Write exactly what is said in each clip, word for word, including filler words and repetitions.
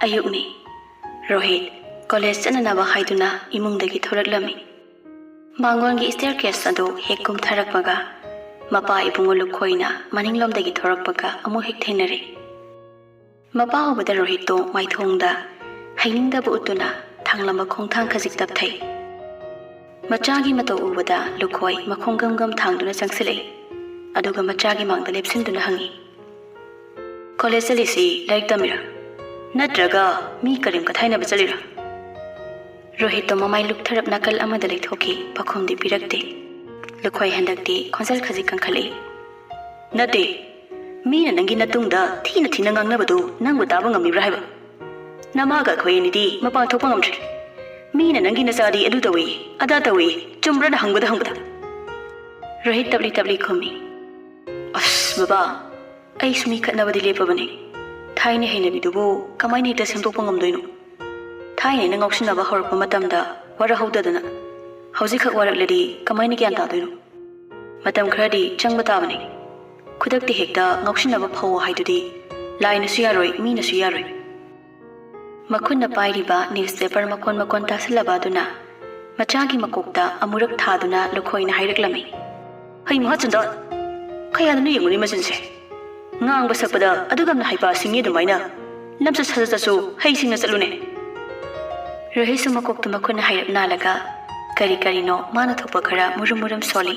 ꯑꯌꯨꯛꯅꯤ꯫ Rohit college ꯆꯠꯅꯅꯕ ꯍꯥꯏꯗꯨꯅ ꯏꯃꯨꯡꯗꯒꯤ ꯊꯣꯔꯛꯂꯝꯃꯤ꯫ ꯃꯥꯡꯒꯣꯟꯒꯤ stair case ꯑꯗꯨ ꯍꯦꯛ ꯀꯨꯝꯊꯔꯛꯄꯒ ꯃꯄꯥ ꯏꯕꯨꯡꯉꯣ ꯂꯨꯈꯣꯏꯅ ꯃꯅꯤꯡꯂꯣꯝꯗꯒꯤ ꯊꯣꯔꯛꯄꯒ ꯑꯃꯨꯛ ꯍꯦꯛ ꯊꯦꯡꯅꯔꯦ꯫ ꯃꯄꯥ ꯎꯕꯗ ꯔꯣꯍꯤꯠꯇꯣ ꯃꯥꯏꯊꯣꯡꯗ ꯍꯩꯅꯤꯡꯗꯕ ꯎꯠꯇꯨꯅ ꯊꯥꯡꯂꯝꯕ ꯈꯣꯡꯊꯥꯡ ꯈꯖꯤꯛ ꯇꯞꯊꯩ꯫ ꯃꯆꯥꯒꯤ ꯃꯇꯧ ꯎꯕꯗ ꯂꯨꯈꯣꯏ ꯃꯈꯣꯡ ꯒꯝ ꯒꯝ ꯊꯥꯡꯗꯨꯅ ꯆꯪꯁꯤꯜꯂꯛꯏ꯫ ꯑꯗꯨꯒ ꯃꯆꯥꯒꯤ ꯃꯥꯡꯗ ꯂꯦꯞꯁꯤꯟꯗꯨꯅ ꯍꯪꯉꯤ, "ꯀꯣꯂꯦꯖ ꯆꯠꯂꯤꯁꯤ ꯂꯥꯏꯔꯤꯛ ꯇꯝꯃꯤꯔꯥ? ꯅꯠꯇ꯭ꯔꯒ ꯃꯤ ꯀꯔꯦꯝ ꯀꯊꯥꯏꯅꯕ ꯆꯠꯂꯤꯔꯥ?" ꯔꯣꯍꯤꯠꯇꯣ ꯃꯃꯥꯏ ꯂꯨꯞꯊꯔꯞ ꯅꯥꯀꯜ ꯑꯃꯗ ꯂꯩꯊꯣꯛꯈꯤ, ꯄꯥꯈꯨꯝꯗꯤ ꯄꯤꯔꯛꯇꯦ꯫ ꯂꯨꯈꯣꯏ ꯍꯟꯗꯛꯇꯤ ꯈꯣꯟꯖꯦꯜ ꯈꯖꯤꯛ ꯀꯟꯈꯠꯂꯛꯏ, "ꯅꯠꯇꯦ, ꯃꯤꯅ ꯅꯪꯒꯤ ꯅꯇꯨꯡꯗ ꯊꯤꯅ ꯊꯤꯅ ꯉꯥꯡꯅꯕꯗꯨ ꯅꯪꯕꯨ ꯇꯥꯕ ꯉꯝꯃꯤꯕ꯭ꯔꯥ ꯍꯥꯏꯕ? ꯅꯃꯥꯒ ꯑꯩꯈꯣꯏ ꯑꯅꯤꯗꯤ ꯃꯄꯥꯟ ꯊꯣꯛꯄ ꯉꯝꯗ꯭ꯔꯦ꯫ ꯃꯤꯅ ꯅꯪꯒꯤ ꯅꯆꯥꯗꯤ ꯑꯗꯨ ꯇꯧꯏ, ꯑꯗꯥ ꯇꯧꯏ, ꯆꯨꯝꯕ꯭ꯔꯅ ꯍꯪꯕꯗ ꯍꯪꯕꯗ?" ꯔꯣꯍꯤꯠ ꯇꯞꯂꯤ ꯇꯞꯂꯤ ꯈꯨꯝꯃꯤ, "ꯑꯁ ꯕꯕꯥ, ꯑꯩꯁꯨ ꯃꯤ ꯈꯠꯅꯕꯗꯤ ꯂꯦꯞꯄꯕꯅꯤ꯫ ꯊꯥꯏꯅ ꯍꯩꯅꯕꯤꯗꯨꯕꯨ ꯀꯃꯥꯏꯅ ꯍꯦꯛꯇ ꯁꯦꯝꯗꯣꯛꯄ ꯉꯝꯗꯣꯏꯅꯣ? ꯊꯥꯏꯅ ꯑꯩꯅ ꯉꯥꯎꯁꯤꯟꯅꯕ ꯍꯧꯔꯛꯄ ꯃꯇꯝꯗ ꯋꯥꯔꯍꯧꯗꯗꯅ ꯍꯧꯖꯤꯛꯈꯛ ꯋꯥꯔꯛꯂꯗꯤ ꯀꯃꯥꯏꯅ ꯒ꯭ꯌꯥꯟ ꯇꯥꯗꯣꯏꯅꯣ? ꯃꯇꯝ ꯈꯔꯗꯤ ꯆꯪꯕ ꯇꯥꯕꯅꯤ꯫ ꯈꯨꯗꯛꯇ ꯍꯦꯛꯇ ꯉꯥꯎꯁꯤꯟꯅꯕ ꯐꯧ ꯍꯥꯏꯗꯨꯗꯤ ꯂꯥꯏꯅꯁꯨ ꯌꯥꯔꯣꯏ, ꯃꯤꯅꯁꯨ ꯌꯥꯔꯣꯏ꯫" ꯃꯈꯨꯠꯅ ꯄꯥꯏꯔꯤꯕ ꯅ꯭ꯌꯨꯁꯄꯦꯄꯔ ꯃꯀꯣꯟ ꯃꯀꯣꯟ ꯇꯥꯁꯤꯜꯂꯕ ꯑꯗꯨꯅ ꯃꯆꯥꯒꯤ ꯃꯀꯣꯛꯇ ꯑꯃꯨꯔꯛ ꯊꯥꯗꯨꯅ ꯂꯨꯈꯣꯏꯅ ꯍꯥꯏꯔꯛꯂꯝꯃꯤ, "ꯍꯩ ꯃꯍꯥꯆꯟꯗ, ꯀꯌꯥꯗꯅꯣ ꯌꯦꯡꯉꯨꯅꯦ ꯃꯆꯤꯟꯁꯦ꯫ ꯉꯥꯡꯕ ꯁꯛꯄꯗ ꯑꯗꯨꯛ ꯌꯥꯝꯅ ꯍꯩꯄꯥ ꯁꯤꯡꯉꯤ ꯑꯗꯨꯃꯥꯏꯅ, ꯂꯝꯆꯠ ꯁꯥꯖꯠꯇꯁꯨ ꯍꯩꯁꯤꯡꯅ ꯆꯠꯂꯨꯅꯦ꯫" ꯔꯣꯍꯤꯠꯁꯨ ꯃꯀꯣꯛꯇꯨ ꯃꯈꯨꯠꯅ ꯍꯥꯏꯔꯞ ꯅꯥꯜꯂꯒ ꯀꯔꯤ ꯀꯔꯤꯅꯣ ꯃꯥꯅ ꯊꯣꯛꯄ ꯈꯔ ꯃꯨꯔꯨꯝ ꯃꯨꯔꯨꯝ ꯁꯣꯜꯂꯤ꯫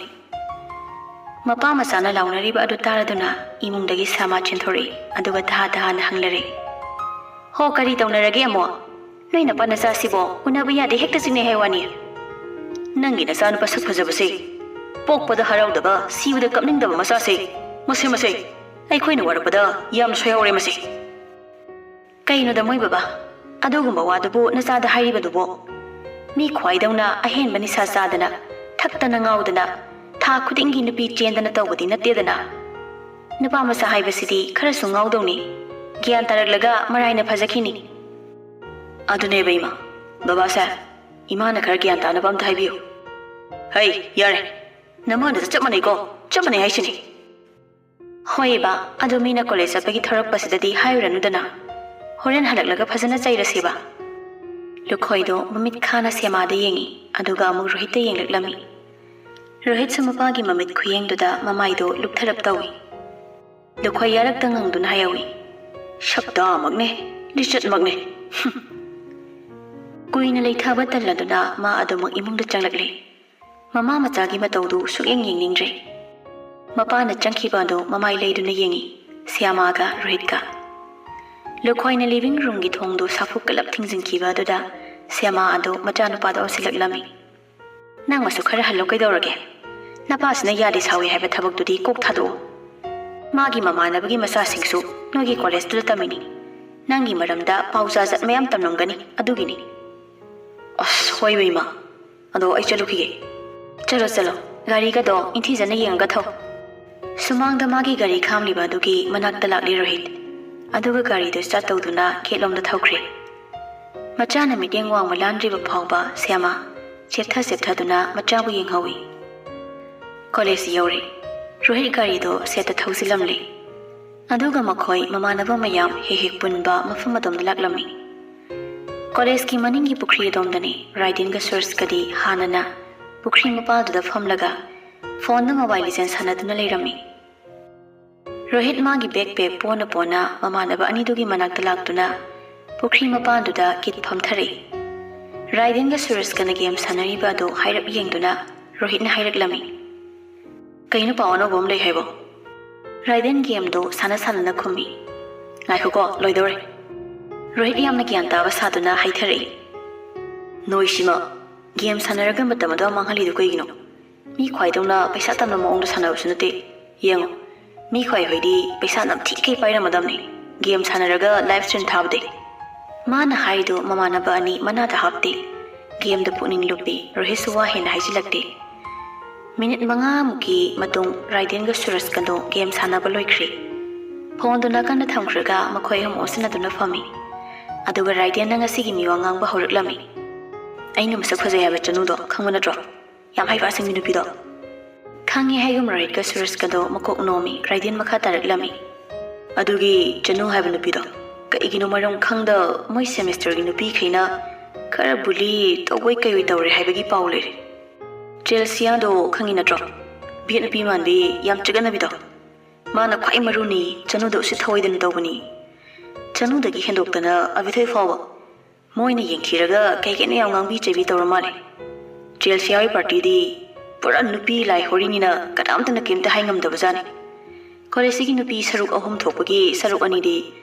ꯃꯄꯥ ꯃꯆꯥꯅ ꯂꯥꯎꯅꯔꯤꯕ ꯑꯗꯨ ꯇꯥꯔꯗꯨꯅ ꯏꯃꯨꯡꯗꯒꯤ ꯁꯥꯃꯥ ꯆꯦꯟꯊꯣꯔꯛꯏ, ꯑꯗꯨꯒ ꯇꯍꯥ ꯇꯍꯥꯅ ꯍꯪꯂꯔꯦ, "ꯍꯣ, ꯀꯔꯤ ꯇꯧꯅꯔꯒꯦ ꯑꯃꯨꯛ? ꯅꯣꯏ ꯅꯄꯥ ꯅꯆꯥꯁꯤꯕꯣ ꯎꯅꯕ ꯌꯥꯗꯦ, ꯍꯦꯛꯇ ꯆꯤꯛꯅꯩ ꯍꯥꯏ ꯋꯥꯅꯤ꯫ ꯅꯪꯒꯤ ꯅꯆꯥꯅꯨꯄꯥ ꯁꯛ ꯐꯖꯕꯁꯦ, ꯄꯣꯛꯄꯗ ꯍꯔꯥꯎꯗꯕ, ꯁꯤꯕꯗ ꯀꯞꯅꯤꯡꯗꯕ ꯃꯆꯥꯁꯦ, ꯃꯁꯦ, ꯃꯁꯦ, ꯑꯩꯈꯣꯏꯅ ꯋꯥꯔꯛꯄꯗ ꯌꯥꯝꯅ ꯁꯣꯏꯍꯧꯔꯦ ꯃꯁꯦ꯫" "ꯀꯩꯅꯣꯗ ꯃꯣꯏ ꯕꯕꯥ, ꯑꯗꯨꯒꯨꯝꯕ ꯋꯥꯗꯨꯕꯨ ꯅꯆꯥꯗ ꯍꯥꯏꯔꯤꯕꯗꯨꯕꯣ? ꯃꯤ ꯈ꯭ꯋꯥꯏꯗꯧꯅ ꯑꯍꯦꯟꯕ ꯅꯤꯁꯥ ꯆꯥꯗꯅ, ꯊꯛꯇꯅ ꯉꯥꯎꯗꯅ, ꯊꯥ ꯈꯨꯗꯤꯡꯒꯤ ꯅꯨꯄꯤ ꯆꯦꯟꯗꯅ ꯇꯧꯕꯗꯤ ꯅꯠꯇꯦꯗꯅ꯫ ꯅꯨꯄꯥ ꯃꯆꯥ ꯍꯥꯏꯕꯁꯤꯗꯤ ꯈꯔꯁꯨ ꯉꯥꯎꯗꯧꯅꯤ꯫ ꯒ꯭ꯌꯥꯟ ꯇꯥꯔꯛꯂꯒ ꯃꯔꯥꯏꯅ ꯐꯖꯈꯤꯅꯤ꯫" "ꯑꯗꯨꯅꯦꯕ ꯏꯃꯥ, ꯕꯕꯥꯁꯦ, ꯏꯃꯥꯅ ꯈꯔ ꯒ꯭ꯌꯥꯟ ꯇꯥꯅꯕ ꯑꯝꯇ ꯍꯥꯏꯕꯤꯌꯨ꯫" "ꯍꯩ, ꯌꯥꯔꯦ꯫ ꯅꯃꯥꯅꯁꯨ ꯆꯞ ꯃꯥꯟꯅꯩꯀꯣ, ꯆꯞ ꯃꯥꯟꯅꯩ ꯍꯥꯏꯁꯤꯅꯤ꯫" "ꯍꯣꯏꯕ, ꯑꯗꯨ ꯃꯤꯅ ꯀꯣꯂꯦꯖ ꯆꯠꯄꯒꯤ ꯊꯣꯔꯛꯄꯁꯤꯗꯗꯤ ꯍꯥꯏꯔꯨꯔꯅꯨꯗꯅ꯫ ꯍꯣꯔꯦꯟ ꯍꯜꯂꯛꯂꯒ ꯐꯖꯅ ꯆꯩꯔꯁꯦꯕ꯫ ꯂꯨꯈꯣꯏꯗꯣ ꯃꯃꯤꯠ ꯈꯥꯅ ꯁꯦꯃꯥꯗ ꯌꯦꯡꯉꯤ, ꯑꯗꯨꯒ ꯑꯃꯨꯛ ꯔꯣꯍꯤꯠꯇ ꯌꯦꯡꯂꯛꯂꯝꯃꯤ꯫ ꯔꯣꯍꯤꯠꯁꯨ ꯃꯄꯥꯒꯤ ꯃꯃꯤꯠ ꯈꯨꯌꯦꯡꯗꯨꯗ ꯃꯃꯥꯏꯗꯣ ꯂꯨꯞꯊꯔꯞ ꯇꯧꯏ꯫ ꯂꯨꯈꯣꯏ ꯌꯥꯔꯛꯇ ꯉꯪꯗꯨꯅ ꯍꯥꯏꯍꯧꯏ, "ꯁꯛꯇꯥꯃꯛꯅꯦ, ꯂꯤꯆꯠꯃꯛꯅꯦ꯫" ꯀꯨꯏꯅ ꯂꯩꯊꯕ ꯇꯜꯂꯗꯨꯅ ꯃꯥ ꯑꯗꯨꯃꯛ ꯏꯃꯨꯡꯗ ꯆꯪꯂꯛꯂꯦ꯫ ꯃꯃꯥ ꯃꯆꯥꯒꯤ ꯃꯇꯧꯗꯨ ꯁꯨꯛꯌꯦꯡ ꯌꯦꯡꯅꯤꯡꯗ꯭ꯔꯦ꯫ ꯃꯄꯥꯅ ꯆꯪꯈꯤꯕ ꯑꯗꯨ ꯃꯃꯥꯏ ꯂꯩꯗꯨꯅ ꯌꯦꯡꯉꯤ, ꯁ꯭ꯌꯥꯃꯥꯒ ꯔꯣꯍꯤꯠꯀ꯫ ꯂꯨꯈꯣꯏꯅ ꯂꯤꯚꯤꯡ ꯔꯨꯝꯒꯤ ꯊꯣꯡꯗꯨ ꯁꯥꯐꯨ ꯀꯜꯂꯞ ꯊꯤꯡꯖꯤꯟꯈꯤꯕ ꯑꯗꯨꯗ ꯁ꯭ꯌꯥꯃꯥ ꯑꯗꯨ ꯃꯆꯥꯅꯨꯄꯥꯗ ꯑꯣꯟꯁꯤꯜꯂꯛꯂꯝꯃꯤ꯫ "ꯅꯪ ꯃꯁꯨ ꯈꯔ ꯍꯜꯂꯣ ꯀꯩꯗꯧꯔꯒꯦ? ꯅꯄꯥꯁꯤꯅ ꯌꯥꯗꯦ ꯁꯥꯎꯏ ꯍꯥꯏꯕ ꯊꯕꯛꯇꯨꯗꯤ ꯀꯣꯛ ꯊꯥꯗꯣꯛꯑꯣ꯫ ꯃꯥꯒꯤ ꯃꯃꯥꯟꯅꯕꯒꯤ ꯃꯆꯥꯁꯤꯡꯁꯨ ꯅꯣꯏꯒꯤ ꯀꯣꯂꯦꯖꯇꯨꯗ ꯇꯝꯃꯤꯅꯤ꯫ ꯅꯪꯒꯤ ꯃꯔꯝꯗ ꯄꯥꯎ ꯖꯥꯠ ꯖꯥꯠ ꯃꯌꯥꯝ ꯇꯝꯂꯝꯒꯅꯤ, ꯑꯗꯨꯒꯤꯅꯤ꯫" "ꯑꯁ, ꯍꯣꯏꯕ ꯏꯃꯥ꯫ ꯑꯗꯣ ꯑꯩ ꯆꯠꯂꯨꯈꯤꯒꯦ꯫" "ꯆꯠꯂꯣ, ꯆꯠꯂꯣ꯫ ꯒꯥꯔꯤꯒꯗꯣ ꯏꯪꯊꯤꯖꯅ ꯌꯦꯡꯉꯒ ꯊꯧ꯫" ꯁꯨꯃꯥꯡꯗ ꯃꯥꯒꯤ ꯒꯥꯔꯤ ꯈꯥꯝꯂꯤꯕ ꯑꯗꯨꯒꯤ ꯃꯅꯥꯛꯇ ꯂꯥꯛꯂꯤ ꯔꯣꯍꯤꯠ꯫ ꯑꯗꯨꯒ ꯒꯥꯔꯤꯗꯨ ꯁ꯭ꯇꯥꯔꯠ ꯇꯧꯗꯨꯅ ꯒꯦꯠꯂꯣꯝꯗ ꯊꯧꯈ꯭ꯔꯦ꯫ ꯃꯆꯥꯅ ꯃꯤꯠꯌꯦꯡ ꯋꯥꯡꯃ ꯂꯥꯟꯗ꯭ꯔꯤꯕ ꯐꯥꯎꯕ ꯁ꯭ꯌꯥꯃꯥ ꯆꯦꯞꯊ ꯆꯦꯞꯊꯗꯨꯅ ꯃꯆꯥꯕꯨ ꯌꯦꯡꯍꯧꯏ꯫ ꯀꯣꯂꯦꯖ ꯌꯧꯔꯦ꯫ ꯔꯣꯍꯤꯠ ꯒꯥꯔꯤꯗꯣ ꯁꯦꯠꯇ ꯊꯧꯖꯤꯜꯂꯝꯂꯦ꯫ ꯑꯗꯨꯒ ꯃꯈꯣꯏ ꯃꯃꯥꯟꯅꯕ ꯃꯌꯥꯝ ꯍꯦꯛ ꯍꯦꯛ ꯄꯨꯟꯕ ꯃꯐꯝ ꯑꯗꯣꯝꯗ ꯂꯥꯛꯂꯝꯃꯤ꯫ ꯀꯣꯂꯦꯖꯀꯤ ꯃꯅꯤꯡꯒꯤ ꯄꯨꯈ꯭ꯔꯤ ꯑꯗꯣꯝꯗꯅꯤ ꯔꯥꯏꯗꯦꯟꯒ ꯁꯨꯔꯖꯀꯗꯤ ꯍꯥꯟꯅꯅ ꯄꯨꯈ꯭ꯔꯤ ꯃꯄꯥꯜꯗꯨꯗ ꯐꯝꯂꯒ ꯐꯣꯟꯗ ꯃꯣꯕꯥꯏꯜ ꯂꯤꯖꯦꯟ ꯁꯥꯟꯅꯗꯨꯅ ꯂꯩꯔꯝꯃꯤ꯫ ꯔꯣꯍꯤꯠ ꯃꯥꯒꯤ ꯕꯦꯛ ꯄꯦꯛ ꯄꯣꯅ ꯄꯣꯅ ꯃꯃꯥꯟꯅꯕ ꯑꯅꯤꯗꯨꯒꯤ ꯃꯅꯥꯛꯇ ꯂꯥꯛꯇꯨꯅ ꯄꯨꯈ꯭ꯔꯤ ꯃꯄꯥꯟꯗꯨꯗ ꯀꯤꯠ ꯐꯝꯊꯔꯛꯏ꯫ ꯔꯥꯏꯗꯦꯟꯒ ꯁꯨꯔꯖꯀꯅ ꯒꯦꯝ ꯁꯥꯟꯅꯔꯤꯕ ꯑꯗꯨ ꯍꯥꯏꯔꯞ ꯌꯦꯡꯗꯨꯅ ꯔꯣꯍꯤꯠꯅ ꯍꯥꯏꯔꯛꯂꯝꯃꯤ, "ꯀꯩꯅꯣ, ꯄꯥꯎ ꯑꯅꯧꯕ ꯑꯃ ꯂꯩ ꯍꯥꯏꯕꯣ?" ꯔꯥꯏꯗꯦꯟ ꯒꯦꯝꯗꯣ ꯁꯥꯟꯅ ꯁꯥꯟꯅꯅ ꯈꯨꯝꯃꯤ꯫ "ꯉꯥꯏꯈꯣꯀꯣ, ꯂꯣꯏꯗꯧꯔꯦ꯫" ꯔꯣꯍꯤꯠ ꯌꯥꯝꯅ ꯒ꯭ꯌꯥꯟ ꯇꯥꯕ ꯁꯥꯗꯨꯅ ꯍꯥꯏꯊꯔꯛꯏ꯫ "ꯅꯣꯏꯁꯤꯃ ꯒꯦꯝ ꯁꯥꯟꯅꯔꯒ ꯃꯇꯝ ꯑꯗꯨ ꯃꯥꯡꯍꯜꯂꯤꯗꯨ ꯀꯩꯒꯤꯅꯣ? ꯃꯤ ꯈ꯭ꯋꯥꯏꯗꯧꯅ ꯄꯩꯁꯥ ꯇꯥꯟꯕ ꯃꯑꯣꯡꯗ ꯁꯥꯟꯅꯕꯁꯨ ꯅꯠꯇꯦ꯫ ꯌꯦꯡꯉꯣ, ꯃꯤ ꯈ꯭ꯋꯥꯏ ꯍꯣꯏꯗꯤ ꯄꯩꯁꯥ ꯅꯝꯊꯤꯈꯩ ꯄꯥꯏꯔꯝꯃꯗꯕꯅꯤ ꯒꯦꯝ ꯁꯥꯟꯅꯔꯒ ꯂꯥꯏꯐ ꯁ꯭ꯇ꯭ꯔꯤꯝ ꯊꯥꯕꯗꯤ꯫" ꯃꯥꯅ ꯍꯥꯏꯔꯤꯗꯨ ꯃꯃꯥꯟꯅꯕ ꯑꯅꯤ ꯃꯅꯥꯗ ꯍꯥꯞꯇꯦ꯫ ꯒꯦꯝꯗ ꯄꯨꯛꯅꯤꯡ ꯂꯨꯞꯄꯤ꯫ ꯔꯣꯍꯤꯠꯁꯨ ꯋꯥ ꯍꯦꯟꯅ ꯍꯥꯏꯖꯤꯜꯂꯛꯇꯦ꯫ ꯃꯤꯅꯤꯠ ꯃꯉꯥꯃꯨꯛꯀꯤ ꯃꯇꯨꯡ ꯔꯥꯏꯗꯦꯟꯒ ꯁꯨꯔꯖꯀꯗꯣ ꯒꯦꯝ ꯁꯥꯟꯅꯕ ꯂꯣꯏꯈ꯭ꯔꯦ꯫ ꯐꯣꯟꯗꯨ ꯅꯥꯀꯟꯗ ꯊꯝꯈ꯭ꯔꯒ ꯃꯈꯣꯏ ꯑꯍꯨꯝ ꯑꯣꯟꯁꯤꯟꯅꯗꯨꯅ ꯐꯝꯃꯤ꯫ ꯑꯗꯨꯒ ꯔꯥꯏꯗꯦꯟꯅ ꯉꯁꯤꯒꯤ ꯃꯤꯋꯥ ꯉꯥꯡꯕ ꯍꯧꯔꯛꯂꯝꯃꯤ꯫ "ꯑꯩꯅ ꯃꯁꯛ ꯐꯖꯩ ꯍꯥꯏꯕ ꯆꯅꯨꯗꯣ ꯈꯪꯕ ꯅꯠꯇ꯭ꯔꯣ? ꯌꯥꯝ ꯍꯩꯄꯥ ꯁꯤꯡꯕꯤ ꯅꯨꯄꯤꯗꯣ꯫" ꯈꯪꯉꯦ ꯍꯥꯏꯒꯨꯝ ꯔꯣꯍꯤꯠꯀ ꯁꯨꯔꯖꯀꯗꯣ ꯃꯀꯣꯛ ꯅꯣꯝꯃꯤ꯫ ꯔꯥꯏꯗꯦꯟ ꯃꯈꯥ ꯇꯥꯔꯛꯂꯝꯃꯤ꯫ "ꯑꯗꯨꯒꯤ ꯆꯅꯨ ꯍꯥꯏꯕ ꯅꯨꯄꯤꯗꯣ ꯀꯩꯒꯤꯅꯣ ꯃꯔꯝ ꯈꯪꯗ ꯃꯣꯏ ꯁꯦꯃꯤꯁꯇꯔꯒꯤ ꯅꯨꯄꯤꯈꯩꯅ ꯈꯔ ꯕꯨꯂꯤ ꯇꯧꯕꯣꯏ ꯀꯩꯑꯣꯏ ꯇꯧꯔꯦ ꯍꯥꯏꯕꯒꯤ ꯄꯥꯎ ꯂꯩꯔꯦ꯫ ꯇ꯭ꯔꯦꯜꯁꯤꯌꯥꯗꯣ ꯈꯪꯉꯤ ꯅꯠꯇ꯭ꯔꯣ? ꯕꯦꯠ ꯅꯨꯄꯤ ꯃꯥꯟꯕꯤ, ꯌꯥꯝ ꯆꯒꯠꯅꯕꯤꯗꯣ꯫ ꯃꯥꯅ ꯈ꯭ꯋꯥꯏ ꯃꯔꯨꯅꯤ, ꯆꯅꯨꯗ ꯎꯁꯤꯠ ꯊꯑꯣꯏꯗꯅ ꯇꯧꯕꯅꯤ꯫ ꯆꯅꯨꯗꯒꯤ ꯍꯦꯟꯗꯣꯛꯇꯅ ꯑꯕꯤꯊꯣꯏ ꯐꯥꯎꯕ ꯃꯣꯏꯅ ꯌꯦꯡꯊꯤꯔꯒ ꯀꯩ ꯀꯩꯅꯣ ꯌꯥꯝ ꯉꯥꯡꯕꯤ ꯆꯩꯕꯤ ꯇꯧꯔ ꯃꯥꯜꯂꯦ꯫ ꯇ꯭ꯔꯦꯜꯁꯤꯌꯥ ꯍꯣꯏ ꯄꯥꯔꯇꯤꯗꯤ ꯄꯨꯔꯥ ꯅꯨꯄꯤ ꯂꯥꯏ ꯍꯣꯔꯤꯅꯤꯅ ꯀꯅꯥꯝꯇꯅ ꯀꯩꯝꯇ ꯍꯥꯏ ꯉꯝꯗꯕꯖꯥꯠꯅꯤ꯫ ꯀꯣꯂꯦꯖꯁꯤꯒꯤ ꯅꯨꯄꯤ ꯁꯔꯨꯛ ꯑꯍꯨꯝ ꯊꯣꯛꯄꯒꯤ ꯁꯔꯨꯛ ꯑꯅꯤꯗꯤ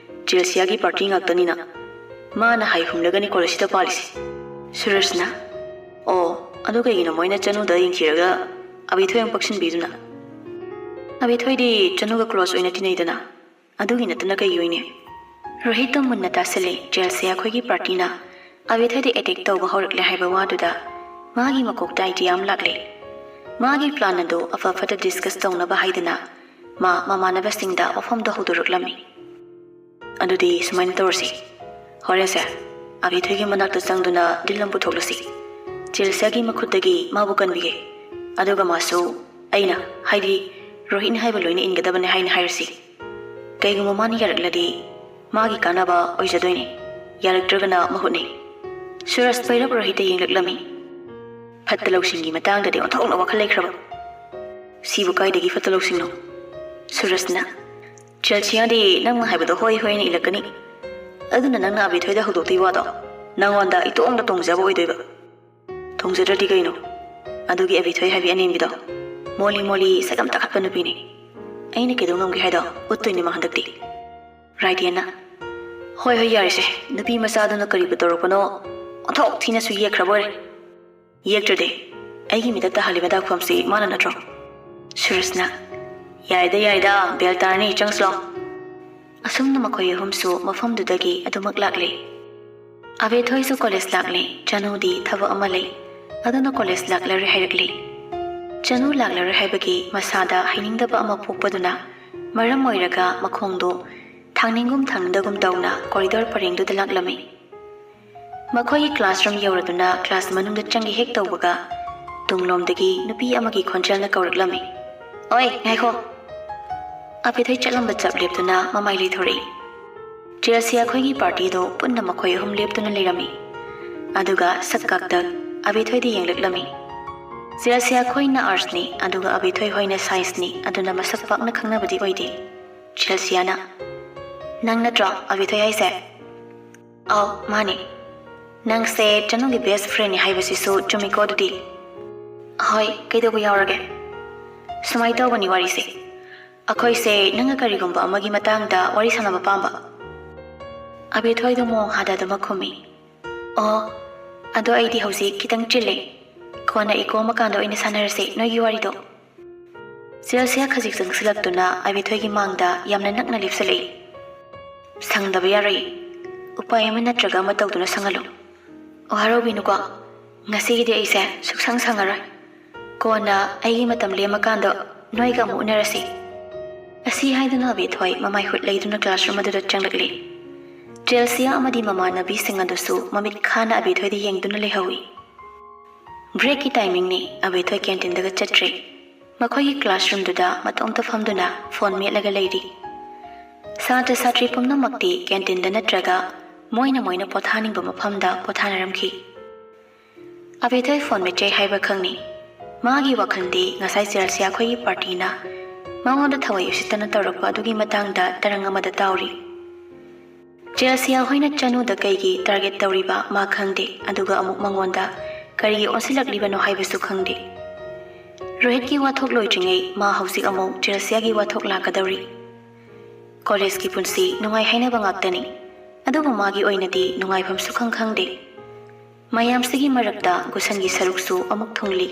ꯇ꯭ꯔꯦꯜꯁꯤꯌꯥꯒꯤ ꯄꯥꯔꯇꯤ ꯉꯥꯛꯇꯅꯤꯅ ꯃꯥꯅ ꯍꯥꯏ ꯍꯨꯝꯂꯒꯅꯤ ꯀꯣꯂꯦꯖꯁꯤꯗ ꯄꯥꯜꯂꯤꯁꯦ꯫ ꯁꯨꯔꯖꯅ, "ꯑꯣ, ꯑꯗꯨ ꯀꯩꯒꯤꯅꯣ ꯃꯣꯏꯅ ꯆꯅꯨꯗ ꯌꯦꯡꯊꯤꯔꯒ ꯑꯕꯤꯊꯣꯏ ꯑꯃꯨꯛ ꯄꯛꯁꯤꯟꯕꯤꯗꯨꯅ?" "ꯑꯕꯤꯊꯣꯏꯗꯤ ꯆꯅꯨꯒ ꯀ꯭ꯂꯣꯁ ꯑꯣꯏꯅ ꯇꯤꯟꯅꯩꯗꯅ, ꯑꯗꯨꯒꯤ ꯅꯠꯇꯅ ꯀꯩꯒꯤ ꯑꯣꯏꯅꯤ?" ꯔꯣꯍꯤꯠꯇꯣ ꯃꯨꯟꯅ ꯇꯥꯁꯤꯜꯂꯤ꯫ ꯇ꯭ꯔꯦꯜꯁꯤꯌꯥ ꯑꯩꯈꯣꯏꯒꯤ ꯄꯥꯔꯇꯤꯅ ꯑꯕꯤꯊꯣꯏꯗ ꯑꯦꯇꯦꯛ ꯇꯧꯕ ꯍꯧꯔꯛꯂꯦ ꯍꯥꯏꯕ ꯋꯥꯗꯨꯗ ꯃꯥꯒꯤ ꯃꯀꯣꯛꯇ ꯑꯥꯏꯗꯤꯌꯥ ꯑꯃ ꯂꯥꯛꯂꯦ꯫ ꯃꯥꯒꯤ ꯄ꯭ꯂꯥꯟ ꯑꯗꯨ ꯑꯐ ꯐꯠꯇ ꯗꯤꯁꯀꯁ ꯇꯧꯅꯕ ꯍꯥꯏꯗꯨꯅ ꯃꯥ ꯃꯃꯥꯟꯅꯕꯁꯤꯡꯗ ꯋꯥꯐꯝꯗꯣ ꯍꯧꯗꯣꯔꯛꯂꯝꯃꯤ꯫ "ꯑꯗꯨꯗꯤ ꯁꯨꯃꯥꯏꯅ ꯇꯧꯔꯁꯤ, ꯍꯣꯔꯦꯟꯁꯦ ꯑꯕꯤꯊꯣꯏꯒꯤ ꯃꯅꯥꯛꯇ ꯆꯪꯗꯨꯅ ꯗꯤꯜ ꯑꯃ ꯄꯨꯊꯣꯛꯂꯁꯤ꯫ ꯇ꯭ꯔꯦꯜꯁꯤꯌꯥꯒꯤ ꯃꯈꯨꯠꯇꯒꯤ ꯃꯥꯕꯨ ꯀꯟꯕꯤꯒꯦ, ꯑꯗꯨꯒ ꯃꯥꯁꯨ ꯑꯩꯅ, ꯍꯥꯏꯗꯤ ꯔꯣꯍꯤꯠꯅ ꯍꯥꯏꯕ ꯂꯣꯏꯅ ꯏꯟꯒꯗꯕꯅꯦ ꯍꯥꯏꯅ ꯍꯥꯏꯔꯁꯤ꯫ ꯀꯩꯒꯨꯝꯕ ꯃꯥꯅ ꯌꯥꯔꯛꯂꯗꯤ ꯃꯥꯒꯤ ꯀꯥꯟꯅꯕ ꯑꯣꯏꯖꯗꯣꯏꯅꯤ, ꯌꯥꯔꯛꯇ꯭ꯔꯒꯅ ꯃꯍꯨꯠꯅꯤ꯫" ꯁꯨꯔꯖ ꯄꯩꯔꯞ ꯔꯣꯍꯤꯠꯇ ꯌꯦꯡꯂꯛꯂꯝꯃꯤ꯫ "ꯐꯠꯇ ꯂꯧꯁꯤꯡꯒꯤ ꯃꯇꯥꯡꯗꯗꯤ ꯑꯣꯟꯊꯣꯛꯅ ꯋꯥꯈꯜ ꯂꯩꯈ꯭ꯔꯕ꯫ ꯁꯤꯕꯨ ꯀꯥꯏꯗꯒꯤ ꯐꯠꯇ ꯂꯧꯁꯤꯡꯅꯣ?" ꯁꯨꯔꯖꯅ, "ꯇ꯭ꯔꯦꯜꯁꯤꯌꯥꯗꯤ ꯅꯪꯅ ꯍꯥꯏꯕꯗꯣ ꯍꯣꯏ ꯍꯣꯏꯅ ꯏꯜꯂꯛꯀꯅꯤ꯫ ꯑꯗꯨꯅ ꯅꯪꯅ ꯑꯕꯤꯊꯣꯏꯗ ꯍꯧꯗꯣꯛꯇꯣꯏ ꯋꯥꯗꯣ ꯅꯪꯉꯣꯟꯗ ꯏꯇꯣꯡꯗ ꯇꯣꯡꯖꯕ ꯑꯣꯏꯗꯣꯏꯕ꯫ ꯇꯣꯡꯖꯗ꯭ꯔꯗꯤ ꯀꯩꯅꯣ? ꯑꯗꯨꯒꯤ ꯑꯕꯤꯊꯣꯏ ꯍꯥꯏꯕꯤ ꯑꯅꯦꯝꯕꯤꯗꯣ ꯃꯣꯂꯤ ꯃꯣꯂꯤ ꯁꯛ ꯌꯥꯝ ꯇꯥꯈꯠꯄ ꯅꯨꯄꯤꯅꯤ꯫ ꯑꯩꯅ ꯀꯩꯗꯧ ꯉꯝꯒꯦ ꯍꯥꯏꯗꯣ ꯎꯠꯇꯣꯏꯅꯤ ꯃꯥ ꯍꯟꯗꯛꯇꯤ꯫" ꯔꯥꯏꯗꯦꯟꯅ, "ꯍꯣꯏ ꯍꯣꯏ, ꯌꯥꯔꯦꯁꯦ, ꯅꯨꯄꯤ ꯃꯆꯥꯗꯨꯅ ꯀꯔꯤꯕꯨ ꯇꯧꯔꯛꯄꯅꯣ ꯑꯣꯟꯊꯣꯛ ꯊꯤꯅꯁꯨ ꯌꯦꯛꯈ꯭ꯔꯕ ꯑꯣꯏꯔꯦ꯫ ꯌꯦꯛꯇ꯭ꯔꯗꯤ ꯑꯩꯒꯤ ꯃꯤꯠꯇ ꯇꯥꯍꯜꯂꯤꯕ ꯗꯥꯛꯐꯝꯁꯤ ꯃꯥꯅ ꯅꯠꯇ꯭ꯔꯣ?" ꯁꯨꯔꯖꯅ, "ꯌꯥꯏꯗ ꯌꯥꯏꯗ, ꯕꯦꯜ ꯇꯥꯔꯅꯤ, ꯆꯪꯁꯤ ꯂꯥꯎ꯫" ꯑꯁꯨꯝꯅ ꯃꯈꯣꯏ ꯑꯍꯨꯝꯁꯨ ꯃꯐꯝꯗꯨꯗꯒꯤ ꯑꯗꯨꯃꯛ ꯂꯥꯛꯂꯦ꯫ ꯑꯕꯦꯊꯣꯏꯁꯨ ꯀꯣꯂꯦꯖ ꯂꯥꯛꯂꯦ꯫ ꯆꯅꯨꯗꯤ ꯊꯕꯛ ꯑꯃ ꯂꯩ, ꯑꯗꯨꯅ ꯀꯣꯂꯦꯖ ꯂꯥꯛꯂꯔꯣꯏ ꯍꯥꯏꯔꯛꯂꯦ꯫ ꯆꯅꯨ ꯂꯥꯛꯂꯔꯣꯏ ꯍꯥꯏꯕꯒꯤ ꯃꯁꯥꯗ ꯍꯩꯅꯤꯡꯗꯕ ꯑꯃ ꯄꯣꯛꯄꯗꯨꯅ ꯃꯔꯝ ꯑꯣꯏꯔꯒ ꯃꯈꯣꯡꯗꯨ ꯊꯥꯡꯅꯤꯡꯒꯨꯝ ꯊꯥꯡꯅꯤꯡꯗꯒꯨꯝ ꯇꯧꯅ ꯀꯣꯔꯤꯗꯣꯔ ꯄꯔꯦꯡꯗꯨꯗ ꯂꯥꯛꯂꯝꯃꯤ꯫ ꯃꯈꯣꯏꯒꯤ ꯀ꯭ꯂꯥꯁꯔꯨꯝ ꯌꯧꯔꯗꯨꯅ ꯀ꯭ꯂꯥꯁ ꯃꯅꯨꯡꯗ ꯆꯪꯒꯦ ꯍꯦꯛ ꯇꯧꯕꯒ, ꯇꯨꯡꯂꯣꯝꯗꯒꯤ ꯅꯨꯄꯤ ꯑꯃꯒꯤ ꯈꯣꯟꯖꯦꯜꯅ ꯀꯧꯔꯛꯂꯝꯃꯤ, "ꯑꯣꯏ, ꯉꯥꯏꯈꯣ!" ꯑꯕꯦꯊꯣꯏ ꯆꯠꯂꯝꯕ ꯆꯞ ꯂꯦꯞꯇꯨꯅ ꯃꯃꯥꯏ ꯂꯩꯊꯣꯔꯛꯏ꯫ ꯆꯦꯜꯁꯤ ꯑꯩꯈꯣꯏꯒꯤ ꯄꯥꯔꯇꯤꯗꯣ ꯄꯨꯟꯅ ꯃꯈꯣꯏ ꯑꯍꯨꯝ ꯂꯦꯞꯇꯨꯅ ꯂꯩꯔꯝꯃꯤ꯫ ꯑꯗꯨꯒ ꯁꯛ ꯀꯥꯛꯇꯛ ꯑꯕꯦꯊꯣꯏꯗ ꯌꯦꯡꯂꯛꯂꯝꯃꯤ꯫ ꯆꯦꯜꯁꯤ ꯑꯩꯈꯣꯏꯅ ꯑꯥꯔꯠꯁꯅꯤ, ꯑꯗꯨꯒ ꯑꯕꯦꯊꯣꯏ ꯍꯣꯏꯅ ꯁꯥꯏꯟꯁꯅꯤ, ꯑꯗꯨꯅ ꯃꯁꯛ ꯄꯥꯛꯅ ꯈꯪꯅꯕꯗꯤ ꯑꯣꯏꯗꯦ꯫ ꯆꯦꯜꯁꯤꯌꯥꯅ, "ꯅꯪ ꯅꯠꯇ꯭ꯔꯣ ꯑꯕꯦꯊꯣꯏ ꯍꯥꯏꯁꯦ?" "ꯑꯧ, ꯃꯥꯅꯦ꯫ ꯅꯪꯁꯦ ꯆꯅꯨꯒꯤ ꯕꯦꯁ ꯐ꯭ꯔꯦꯟꯅꯤ ꯍꯥꯏꯕꯁꯤꯁꯨ ꯆꯨꯝꯃꯤꯀꯣ ꯑꯗꯨꯗꯤ?" "ꯍꯣꯏ, ꯀꯩꯗꯧꯕ ꯌꯥꯎꯔꯒꯦ?" "ꯁꯨꯃꯥꯏꯅ ꯇꯧꯕꯅꯤ ꯋꯥꯔꯤꯁꯦ꯫ ꯑꯩꯈꯣꯏꯁꯦ ꯅꯪꯒ ꯀꯔꯤꯒꯨꯝꯕ ꯑꯃꯒꯤ ꯃꯇꯥꯡꯗ ꯋꯥꯔꯤ ꯁꯥꯟꯅꯕ ꯄꯥꯝꯕ꯫" ꯑꯕꯦꯊꯣꯏꯗꯣ ꯃꯑꯣꯡ ꯍꯥꯗꯗꯨꯃꯛ ꯈꯨꯝꯃꯤ꯫ "ꯑꯣ, ꯑꯗꯣ ꯑꯩꯗꯤ ꯍꯧꯖꯤꯛ ꯈꯤꯇꯪ ꯆꯤꯜꯂꯦ꯫ ꯀꯣꯟꯅ ꯏꯀꯣꯝꯃꯀꯥꯟꯗ ꯑꯣꯏꯅ ꯁꯥꯟꯅꯔꯁꯦ ꯅꯣꯏꯒꯤ ꯋꯥꯔꯤꯗꯣ꯫" ꯆꯦꯜꯁꯤꯌꯥ ꯈꯖꯤꯛ ꯆꯪꯁꯤꯜꯂꯛꯇꯨꯅ ꯑꯕꯦꯊꯣꯏꯒꯤ ꯃꯥꯡꯗ ꯌꯥꯝꯅ ꯅꯛꯅ ꯂꯦꯞꯁꯤꯜꯂꯛꯏ꯫ "ꯁꯪꯗꯕ ꯌꯥꯔꯣꯏ꯫ ꯎꯄꯥꯏ ꯑꯃ ꯅꯠꯇ꯭ꯔꯒ ꯑꯃ ꯇꯧꯗꯨꯅ ꯁꯪꯍꯜꯂꯨ꯫" "ꯋꯥꯔꯧꯕꯤꯅꯨꯀꯣ, ꯉꯁꯤꯒꯤꯗꯤ ꯑꯩꯁꯦ ꯁꯨꯛꯁꯪ ꯁꯪꯉꯔꯣꯏ꯫ ꯀꯣꯟꯅ ꯑꯩꯒꯤ ꯃꯇꯝ ꯂꯦꯝꯃꯀꯥꯟꯗ ꯅꯣꯏꯒ ꯑꯃꯨꯛ ꯎꯅꯔꯁꯤ꯫" ꯑꯁꯤ ꯍꯥꯏꯗꯨꯅ ꯑꯕꯦꯊꯣꯏ ꯃꯃꯥꯏ ꯍꯨꯠ ꯂꯩꯗꯨꯅ ꯀ꯭ꯂꯥꯁꯔꯨꯝ ꯑꯗꯨꯗ ꯆꯪꯂꯛꯂꯤ꯫ ꯆꯦꯜꯁꯤꯌꯥ ꯑꯃꯗꯤ ꯃꯃꯥꯟꯅꯕꯤꯁꯤꯡ ꯑꯗꯨꯁꯨ ꯃꯃꯤꯠ ꯈꯥꯅ ꯑꯕꯦꯊꯣꯏꯗ ꯌꯦꯡꯗꯨꯅ ꯂꯩꯍꯧꯏ꯫ ꯕ꯭ꯔꯦꯛꯀꯤ ꯇꯥꯏꯃꯤꯡꯅꯤ, ꯑꯕꯦꯊꯣꯏ ꯀꯦꯟꯇꯤꯟꯗꯒ ꯆꯠꯇ꯭ꯔꯤ꯫ ꯃꯈꯣꯏꯒꯤ ꯀ꯭ꯂꯥꯁꯔꯨꯝꯗꯨꯗ ꯃꯇꯣꯝꯇ ꯐꯝꯗꯨꯅ ꯐꯣꯟ ꯃꯦꯠꯂꯒ ꯂꯩꯔꯤ꯫ ꯁꯥꯇ꯭ꯔ ꯁꯥꯇ꯭ꯔꯤ ꯄꯨꯝꯅꯃꯛꯇꯤ ꯀꯦꯟꯇꯤꯟꯗ ꯅꯠꯇ꯭ꯔꯒ ꯃꯣꯏꯅ ꯃꯣꯏꯅ ꯄꯣꯊꯥꯅꯤꯡꯕ ꯃꯐꯝꯗ ꯄꯣꯊꯥꯅꯔꯝꯈꯤ꯫ ꯑꯕꯦꯊꯣꯏ ꯐꯣꯟ ꯃꯦꯠꯆꯩ ꯍꯥꯏꯕ ꯈꯪꯅꯤ꯫ ꯃꯥꯒꯤ ꯋꯥꯈꯜꯗꯤ ꯉꯁꯥꯏ ꯆꯦꯜꯁꯤꯌꯥ ꯑꯩꯈꯣꯏꯒꯤ ꯄꯥꯔꯇꯤꯅ ꯃꯉꯣꯟꯗ ꯊꯋꯥꯏ ꯎꯁꯤꯠꯇꯅ ꯇꯧꯔꯛꯄ ꯑꯗꯨꯒꯤ ꯃꯇꯥꯡꯗ ꯇꯔꯪ ꯑꯃꯗ ꯇꯥꯎꯔꯤ꯫ ꯆꯦꯜꯁꯤꯌꯥ ꯍꯣꯏꯅ ꯆꯅꯨꯗ ꯀꯩꯒꯤ ꯇꯥꯔꯒꯦꯠ ꯇꯧꯔꯤꯕ ꯃꯥ ꯈꯪꯗꯦ, ꯑꯗꯨꯒ ꯑꯃꯨꯛ ꯃꯉꯣꯟꯗ ꯀꯔꯤꯒꯤ ꯑꯣꯟꯁꯤꯜꯂꯛꯂꯤꯕꯅꯣ ꯍꯥꯏꯕꯁꯨ ꯈꯪꯗꯦ꯫ ꯔꯣꯍꯤꯠꯀꯤ ꯋꯥꯊꯣꯛ ꯂꯣꯏꯗ꯭ꯔꯤꯉꯩ ꯃꯥ ꯍꯧꯖꯤꯛ ꯑꯃꯨꯛ ꯆꯦꯜꯁꯤꯌꯥꯒꯤ ꯋꯥꯊꯣꯛ ꯂꯥꯛꯀꯗꯧꯔꯤ꯫ ꯀꯣꯂꯦꯖꯀꯤ ꯄꯨꯟꯁꯤ ꯅꯨꯡꯉꯥꯏ ꯍꯥꯏꯅꯕ ꯉꯥꯛꯇꯅꯤ, ꯑꯗꯨꯕꯨ ꯃꯥꯒꯤ ꯑꯣꯏꯅꯗꯤ ꯅꯨꯡꯉꯥꯏꯐꯝꯁꯨ ꯈꯪ ꯈꯪꯗꯦ꯫ ꯃꯌꯥꯝꯁꯤꯒꯤ ꯃꯔꯛꯇ ꯒꯨꯁꯟꯒꯤ ꯁꯔꯨꯛꯁꯨ ꯑꯃꯨꯛ ꯊꯨꯡꯂꯤ꯫